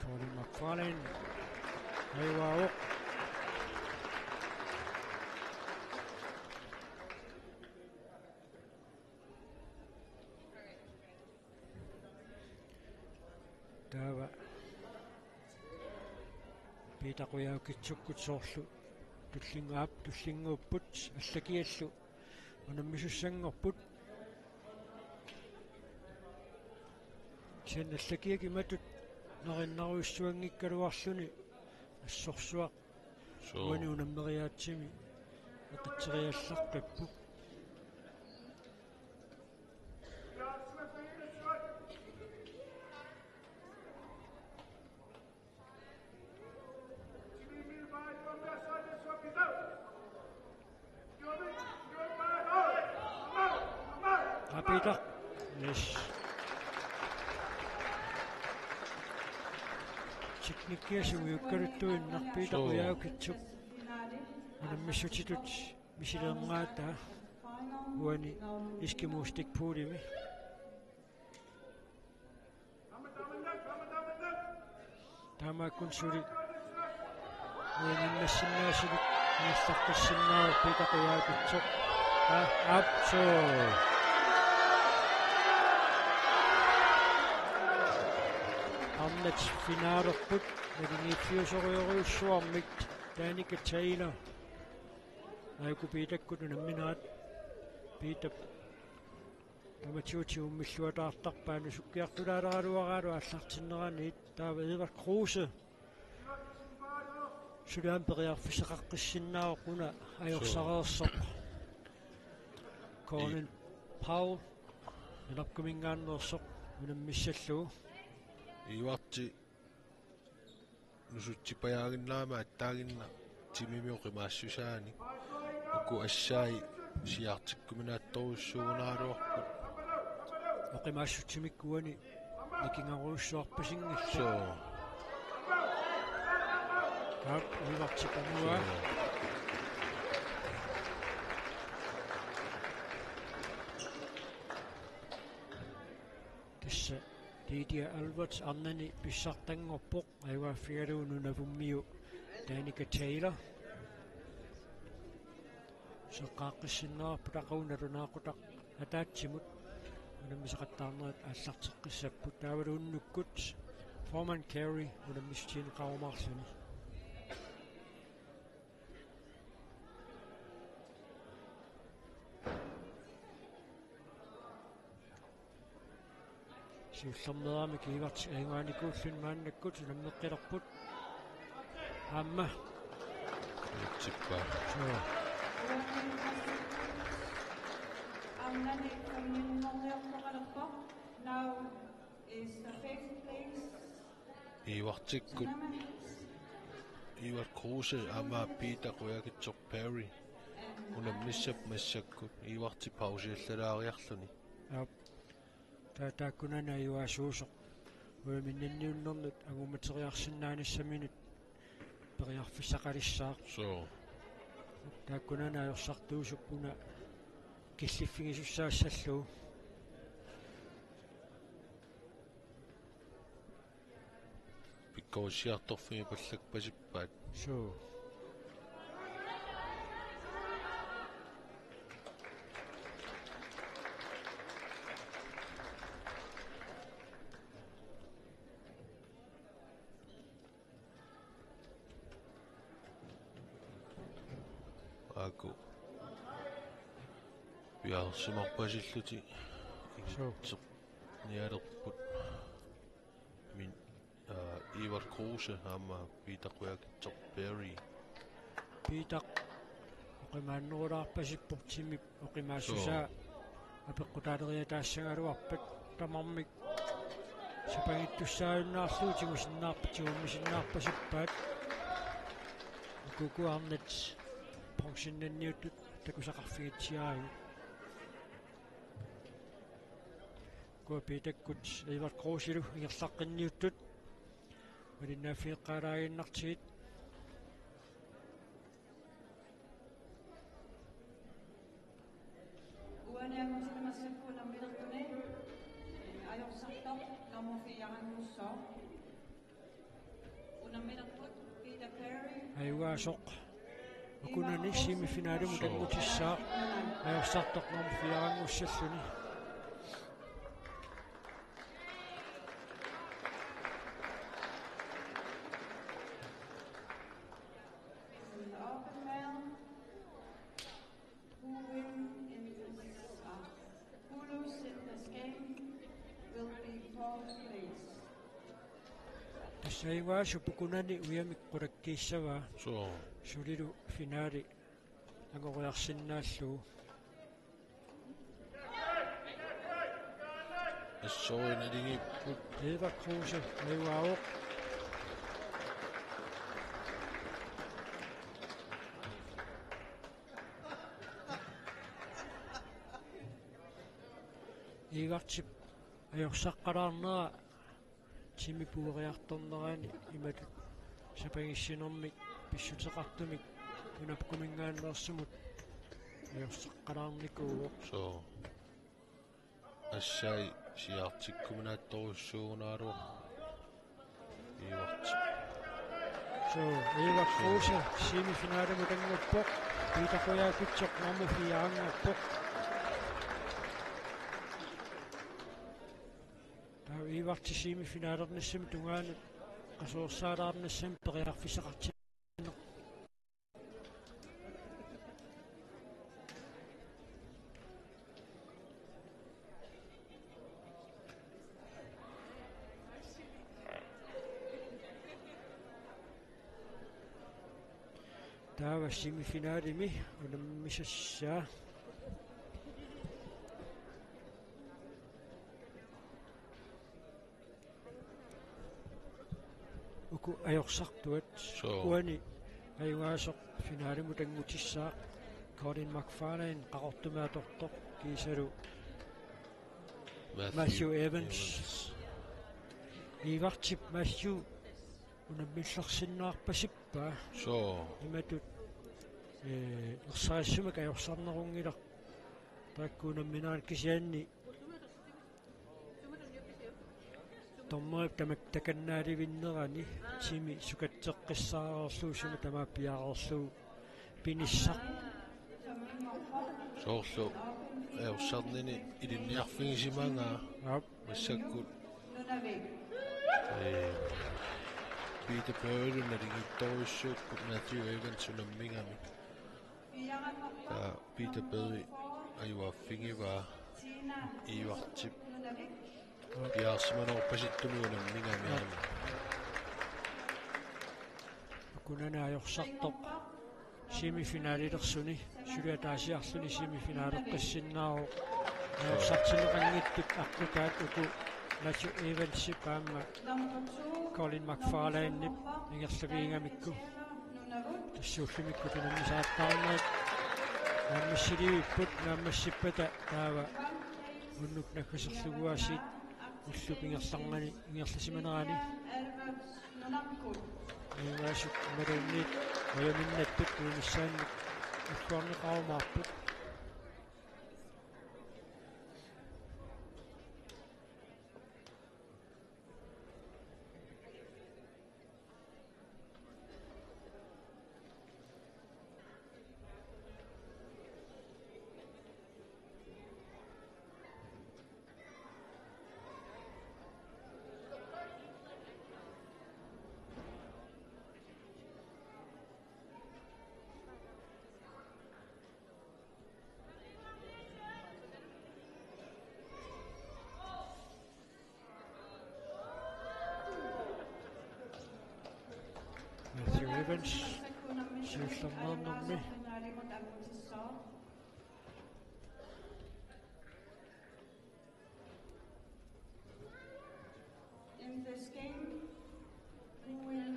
Colin McFarlane. Ajugaavoq. Taava Peter Qujaukitsukkut soorlu tullinnguup, tullinnguupput allakiallu unammisussanngorput. Kisianni allakiaq imatut nerinnarujussuanngikkaluarluni assorsuaq. Suu. Uani unammeriaatsimi eqitseriallaqqippoq. Aa, Peter. Yes. Teknikkiasungiukkaluttuinnaq Peter. Suu. Qujaukitsup unammissutitut misileerngaataa uani Eskimo Stickpoolimi. Taamaakkut suli uaniinnassinnaasunik ingerlaqqissinnaavoq Peter Qujaukitsoq. Aa, aap, suu. Arnat finalerput naligiiffiusorujorujussuarmik Danica Taylor. Aajuku Peterkkut unamminerat Peter Tamatigut tigummilluataartarpaa nusukkiartulaaleraluaraalu aallartinneraniit, taava Edvard Kruse suli aamma periarfissaqaqqissinnaavoq una ajorsareersoq. Colin Powell, nunarput kuminngaanneersoq unammissallugu. Ivarti nusutsipajaaginnarami aattaaginnaq timimi oqimaassusaani. Uku assai siaartikkuminaattorujussuugunaraluarput. Oqimaassutsimikkut uani nikingarujussuarpasinngillat. Soo. Aap, Ivartip anguaa. Soo. Tassa Lydia Alberts arnani pissartanngorpoq, ajugaaffigalugu Nunavummiu Danica Taylor. Seqqaaqqissinnaarput aqagu nalunaaqutaq ataatsimut. Unammisaqattaarnerit aallarteqqissapput, taavalu unnukkut Foreman Carey unammissutigineqarumaarluni. Siullermeeramik Ivartip ajugaanikuulluni maannakkut unammeqqilerput. Aamma. Utsippaa. Soo. Now is the fifth place. Ivartikkut. Ivart Kruse aamma Peter Qujaukitsoq Perry unammissapput massakkut. Ivartip pausiallalaariarluni. Aap. Taa-, taakkunani ajugaasuusoq. Uagut minnerniunnernut angummateriarsinnaanissaminut periarfissaqalissaaq. Soo. Taakkunani ajorsartuusup una killiffigisussaassallugu. Pikkorissartorfigipallappasippaat. Soo. Aaku. Piaarsimarpasillutik. Soo. Nialerput. Min, aa, Ivar Kruse aamma Peter Qujaukitsoq Perry. Peter oqimaannerulaarpasippoq timip oqimaassusaa. Soo. Apeqqutaaleriataassagaluarpat tamarmik sapangittussaajunnaarlugu tigusinnaarpa-, tigummisinnaarpasippaat. Uku arnat bronzennanniuttut takusaqarfigitsiarpagut. Ukua Peterkut Ivar Kruselu ingerlaqqinniuttut. Malinnaaffigeqqaalaaginnartigit. Uani angutini massakkut unammilertuni ajorsartoq nummer fire-anngussaaq. Unammilerput Peter Perry. Ajugaasoq. Ukunani semifinalimut, soo, angutissaaq. Ajorsartoq nummer fire-anngussalluni. Who win in this, uh, who lose in this game will be fourth place. Tassa ajugaasup ukunani ujamik qulakkiissavaa. Soo. Sulilu finali angoriarsinnaallugu. Assut naligiipput. Ivar Kruse ajugaavoq. Ivartip ajorsaqqalaarnera timi pueriartornerani imatut sapangissinermik pissuteqartumik Nunarput kuminngaanneersumut ajorsaqqalaarnikuuvoq. Soo. Assai siaartikkuminaattorujussuugunaraluarpoq. Ivartip. Soo, Ivar Kruse semifinalimut anngorpoq. Peter Qujaukitsoq nummer fire-anngorpoq. Taava Ivartip semifinalernissami tungaanut qasuersaalaarnissami periarfissaqartinneq. Taava semifinalimi unammisassaa. Uku ajorsartuat. Suu. Uani ajugaasoq finalimut anngutissaaq Colin McFarlane Qaqortumi atortoq kiisalu Matthew Evans. Evans. Ivartip Matthew unammillersinnaarpasippaa. Suu. Imatut, eh, ersarissumik ajorsarnerunngilaq. Taakku unammineranni kisianni dommerip tamak takannaalivinnerani timi sukatseqqissaarlugu sumi tamaat piareerlugu pinissaq. Soorlu ajorsarnini ilinniarfigisimagaa. Aap. Massakkut. Ee, Peter Bøgelu naligiittorujussuupput Matthew Evans unammigami. Taava Peter Bøge ajuaaffigivaa Ivartip piareersimanoorpasittumik unammigami aamma. Ukunani ajorsartoq semifinalilersuni, suli ataasiarluni semifinaleqqissinnaavoq. Ajorsartinneqanngitsut aqqutaat uku Matthew Evansip aamma Colin McFarlanep ingerlavigigamikku. Tassa ullumikkut unammisaqattaarnerat naammassilivipput, naammassippata taava unnuk naggaserlugu aasiit ullup ingerlanerani, ingerlasimanerani. Ajugaasut imaluunniit ujaminnattut tunissaannut illuarneqarumaarput. Matthew Evans, siullermeernermi. In this game, we will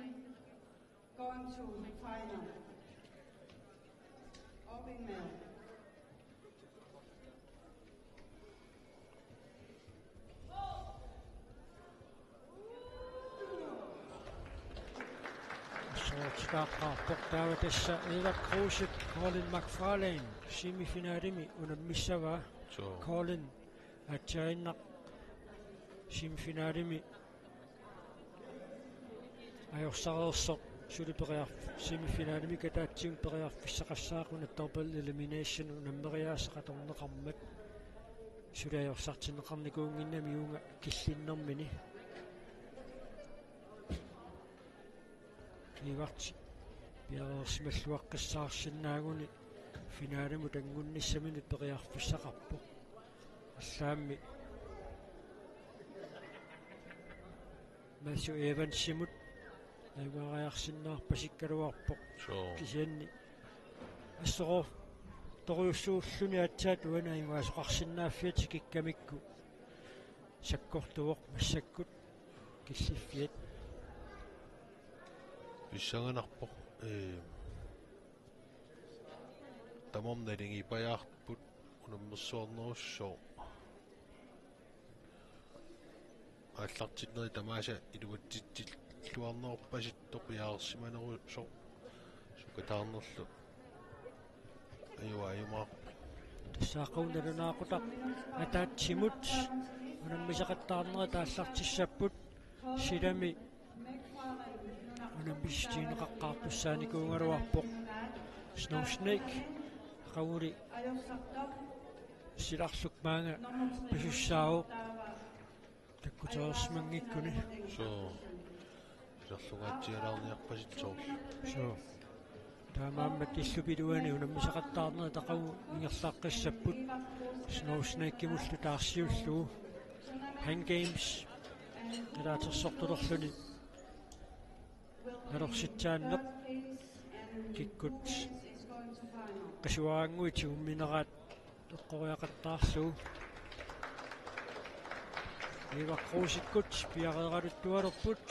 go into final. Open mail. Soortitaaqaarpoq taava tassa Eva Kruse, Colin McFarlane semifinalimi unammissavaa. Suu. Colin aatsaannaq semifinalimi ajorsareersoq suli periarf-, semifinalimi kataatsimut periarfissaqassaaq una double elimination unammeriaaseq atorneqarmat. Suli ajorsartinneqarnikuunnginnami uunga killinnermini. Ivartip piareersimalluaqqissaarsinnaaguni finalimut anngunnissaminut periarfissaqarpoq. Allaammi Matthew Evansimut ajugaariarsinnaarpasikkaluarpoq. Suu. Kisianni assortorujussuulluni aatsaat uani ajugaasoqarsinnaaffia tikikkamikku sakkortuvoq massakkut killiffiat. Pissanganarpoq, ee, tamarmik naligiipajaarput unammersuarnerussaaq. Aallartinnerit tamaasa iluatsitsilluarnerpasittoq piareersimanerusoq sukataarnerlu. Ajua, ajumaarpoq. Tassa aqagu nalunaaqutaq ataatsimut unammisaqattaarnerit aallartissapput, silami unammissutigineqaqqaartussaanikuugaluarpoq. Snow Snake aqaguli silarluk maanga pisussaavoq takkutereersimanngikkuni. Suu. Silarlungaatsialaarniarpasitsoorlu. Suu. Taamaammat illup iluani unammisaqattaarnerit aqagu ingerlaqqissapput Snow Snakemullu taarsiullugu. Hand Games kalaatersortulerluni nalorsitsaanneq kikkut qisuaraannguit tigummineraat eqqoriaqattaarlugu. Eva Krusekkut piareeraluttualerput.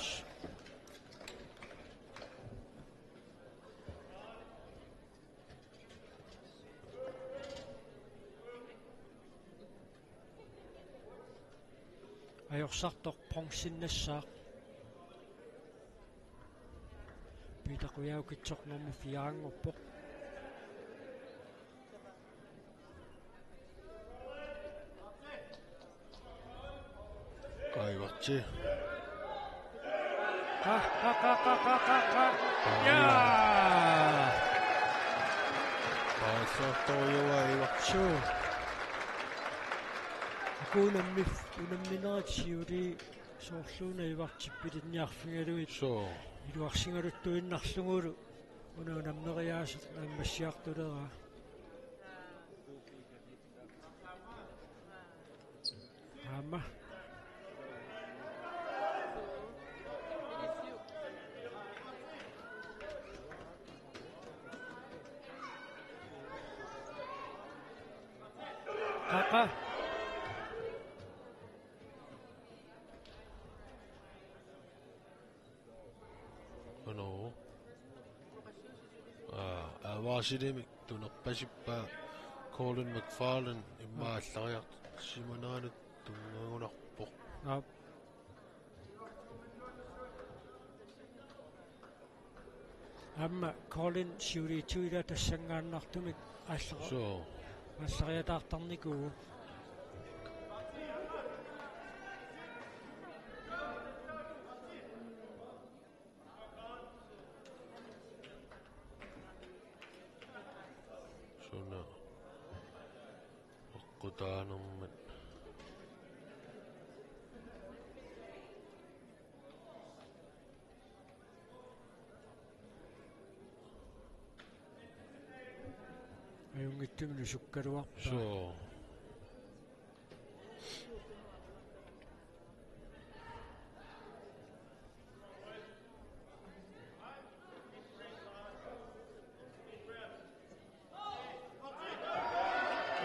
Ajorsartoq bronzennassaaq. Peter Kujaukitsoq nummer fire-nngorpoq. Aivartsi. Qa, qa, qa. Jaa! Paasisartorujussuuvoq Aivartsi. Suu. Uku unammif-, unamminerit siulii soorluuna Aivartip pilinniarfigalugit. Suu. Iluarsigaluttuinnarlugulu una unammeriaaseq naammassiartuleraa. Aamma. Qa, qa. Uno. Aa, avaasilimi tunerpasippaa Colin McFarlane immaqa Aap. Aallariarsimaneranut tunngagunarpoq. Aap. Aamma Colin siuliitsup ila tassanngaannartumik aallara-, Suu. Aallariataartarnikuuvoq. Suna eqqutaanermat. Ajunngitsumik nusukkaluarpaa. Suu.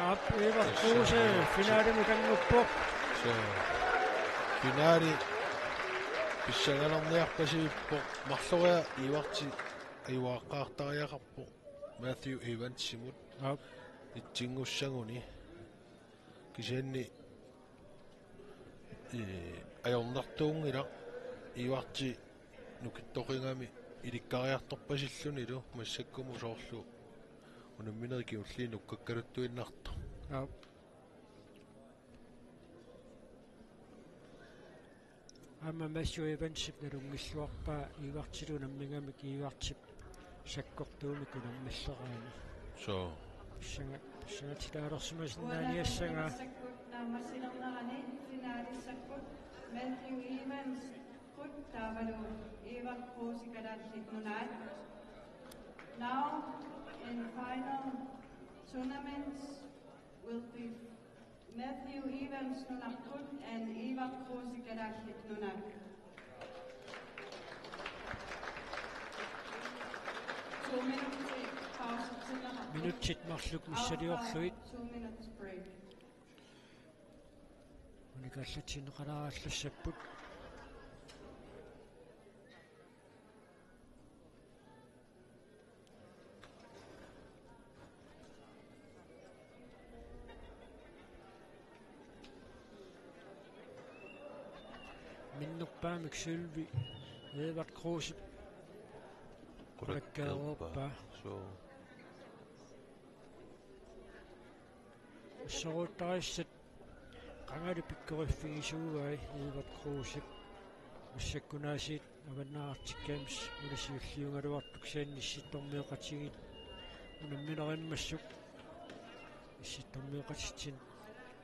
Aap, Evert Kruse, finalimut kannguppoq. Suu. Finali pissanganarniarpasivippoq, marloriarlugu Evartsi ajugaqqaartariaqarpoq Matthew Evansimut. Aap. Itsinngussaaguni. Kisianni ee, ajornartuunngilaq Evartsi nukittoqigami ilikkariartorpasillunilu massakkumut soorlu unamminerit kingulliit nukkakkaluttuinnartoq. Aap. Aamma Matthew Evansip nalunngilluarpaa Evartilu unammigamik Evartip sakkortuumik unammilleraani. Suu. Pissanga-, pissangatilaalersimasinnaaniassanga. Naammassilernerani finaalissakkut Matthew Evans, Qut, taavalu Evert Kruse, Kalaallit Nunaat. Now in final tournaments will be Matthew Evans, Nunarput, and Evert Kruse, Kalaallit Nunaat. Two minutes pause. Minutsit marluk missiliorlugit. Two minutes break. Unikaallatsinneqalaarallassapput. Minnerpaamik sølvi Evert Kruse. Qulakkeerpaa. Qulakkeerpaa. Suu. Assoruuttarissat qangali pikkoriffigisarput Evert Krusep. Massakkunaasiit Avannaarartik Games una siulliugaluartoq kisianni Issittormioqatigiit unamminerimmassuk. Issittormioqatitsinnut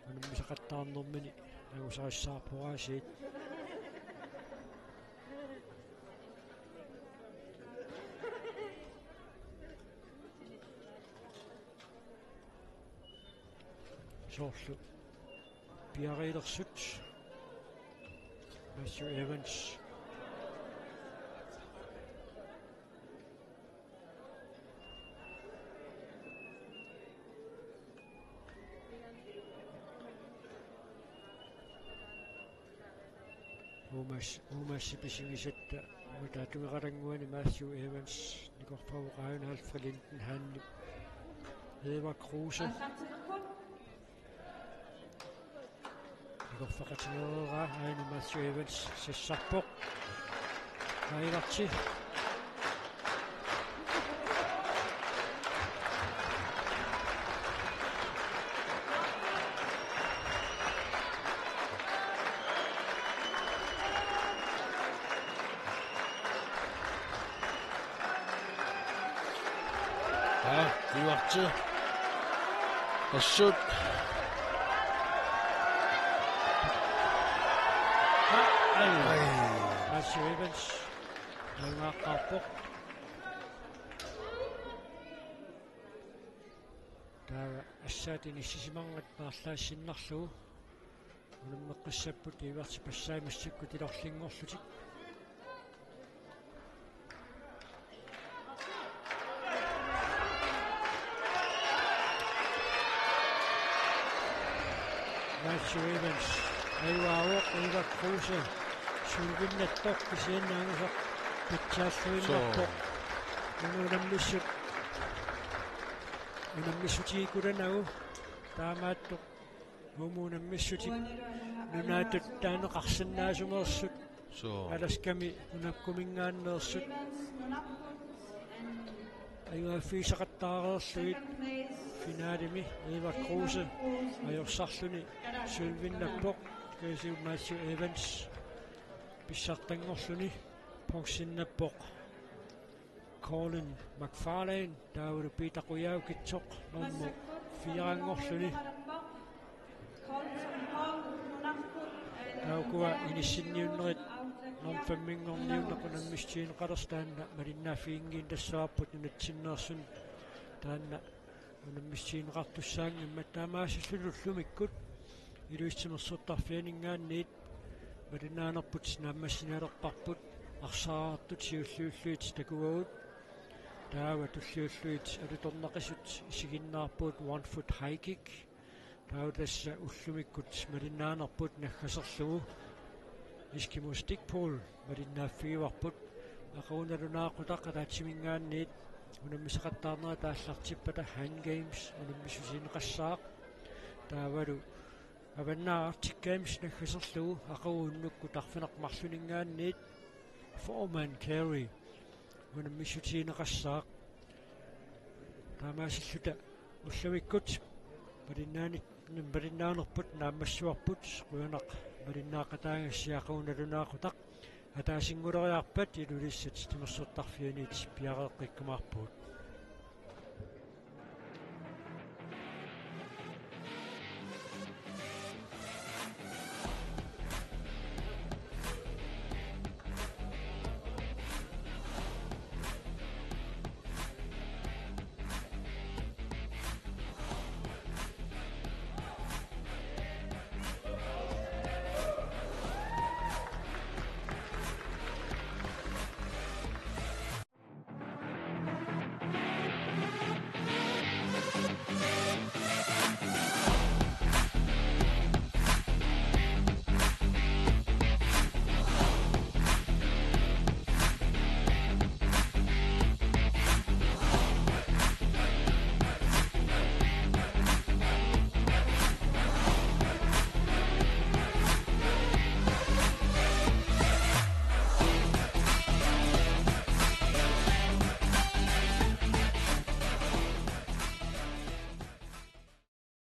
unammisaqattaarnermini angusarissaarpoq aasiit. Soorlu piareersut Matthew Evans. Uumaas-, uumaasipisigisatta uuma taatugeralannguani Matthew Evans, nikorfaq oqaajuna Alfred Lindenhanni, Evert Kruse. Uffaqatigeeraa aina Matthew Evans sassarpoq. Aivarti. Ja, Ivarti. Assut. Ai. Matthew Evans. Ajugaaqqaarpoq. Taava assaat inissisimanngitsoq paarlaassinnarlugu. Unammeqqissapput Ivarti passaat massakkut ilorlinngorlutik. Matthew Evans, ajugaavoq, Ivar Kruse sølvinnattoq kisianni angusaq pitsaalluinnarpoq. Soo. Una unammissut, unammissutigikullannagu, taamaattoq uuma unammissutit nunaatut taaneqarsinnaasumeersut. Soo. Alaskami unakkuminngaanneersut. Ajugaaffigisaqattaareerlugit finalemi Ivar Kruse ajorsarluni sølvinnappoq, kiisalu Matthew Evans pissartanngorluni bronzennappoq. Colin McFarlane, taavalu Peter Qujaukitsoq, nummer fire-nngorluni. Taava ukua inissinniunnerit nummer fem-inngorniunneq unammissutigineqalersoq taanna malinnaaffiginngiinnassavaapput nunatsinneersunik taanna unammissutigineqartussaanngimmat. Taamaasilluta ullumikkut Ilulissat Timersortarfianinngaanniit malinnaanerput naammassinalerparput, arsaartut siulliullugit takuagut. Taava tulliullugit alutornaqisut isiginnaarpugut one foot high kick. Taava tassa ullumikkut malinnaanerput naggaserlugu Eskimo stick pull malinnaaffigivarput. Aqagu nalunaaqutaq ataatsiminngaanniit unammisaqattaarnerat aallartippata hand games unammissutigineqassaaq. Taavalu Avannaata Arctic Games naggaserlugu aqagu unnukkut arfineq-marlunninngaanniit four man carry unammissutigineqassaaq. Taamaasilluta ullumikkut malinnaani-, malinnaanerput naammassivarput, qujanaq malinnaaqataagassi aqagu nalunaaqutaq. Ataasinnguuleriarpat Ilulissat Timersortarfianiit piareeqqikkumaarpugut.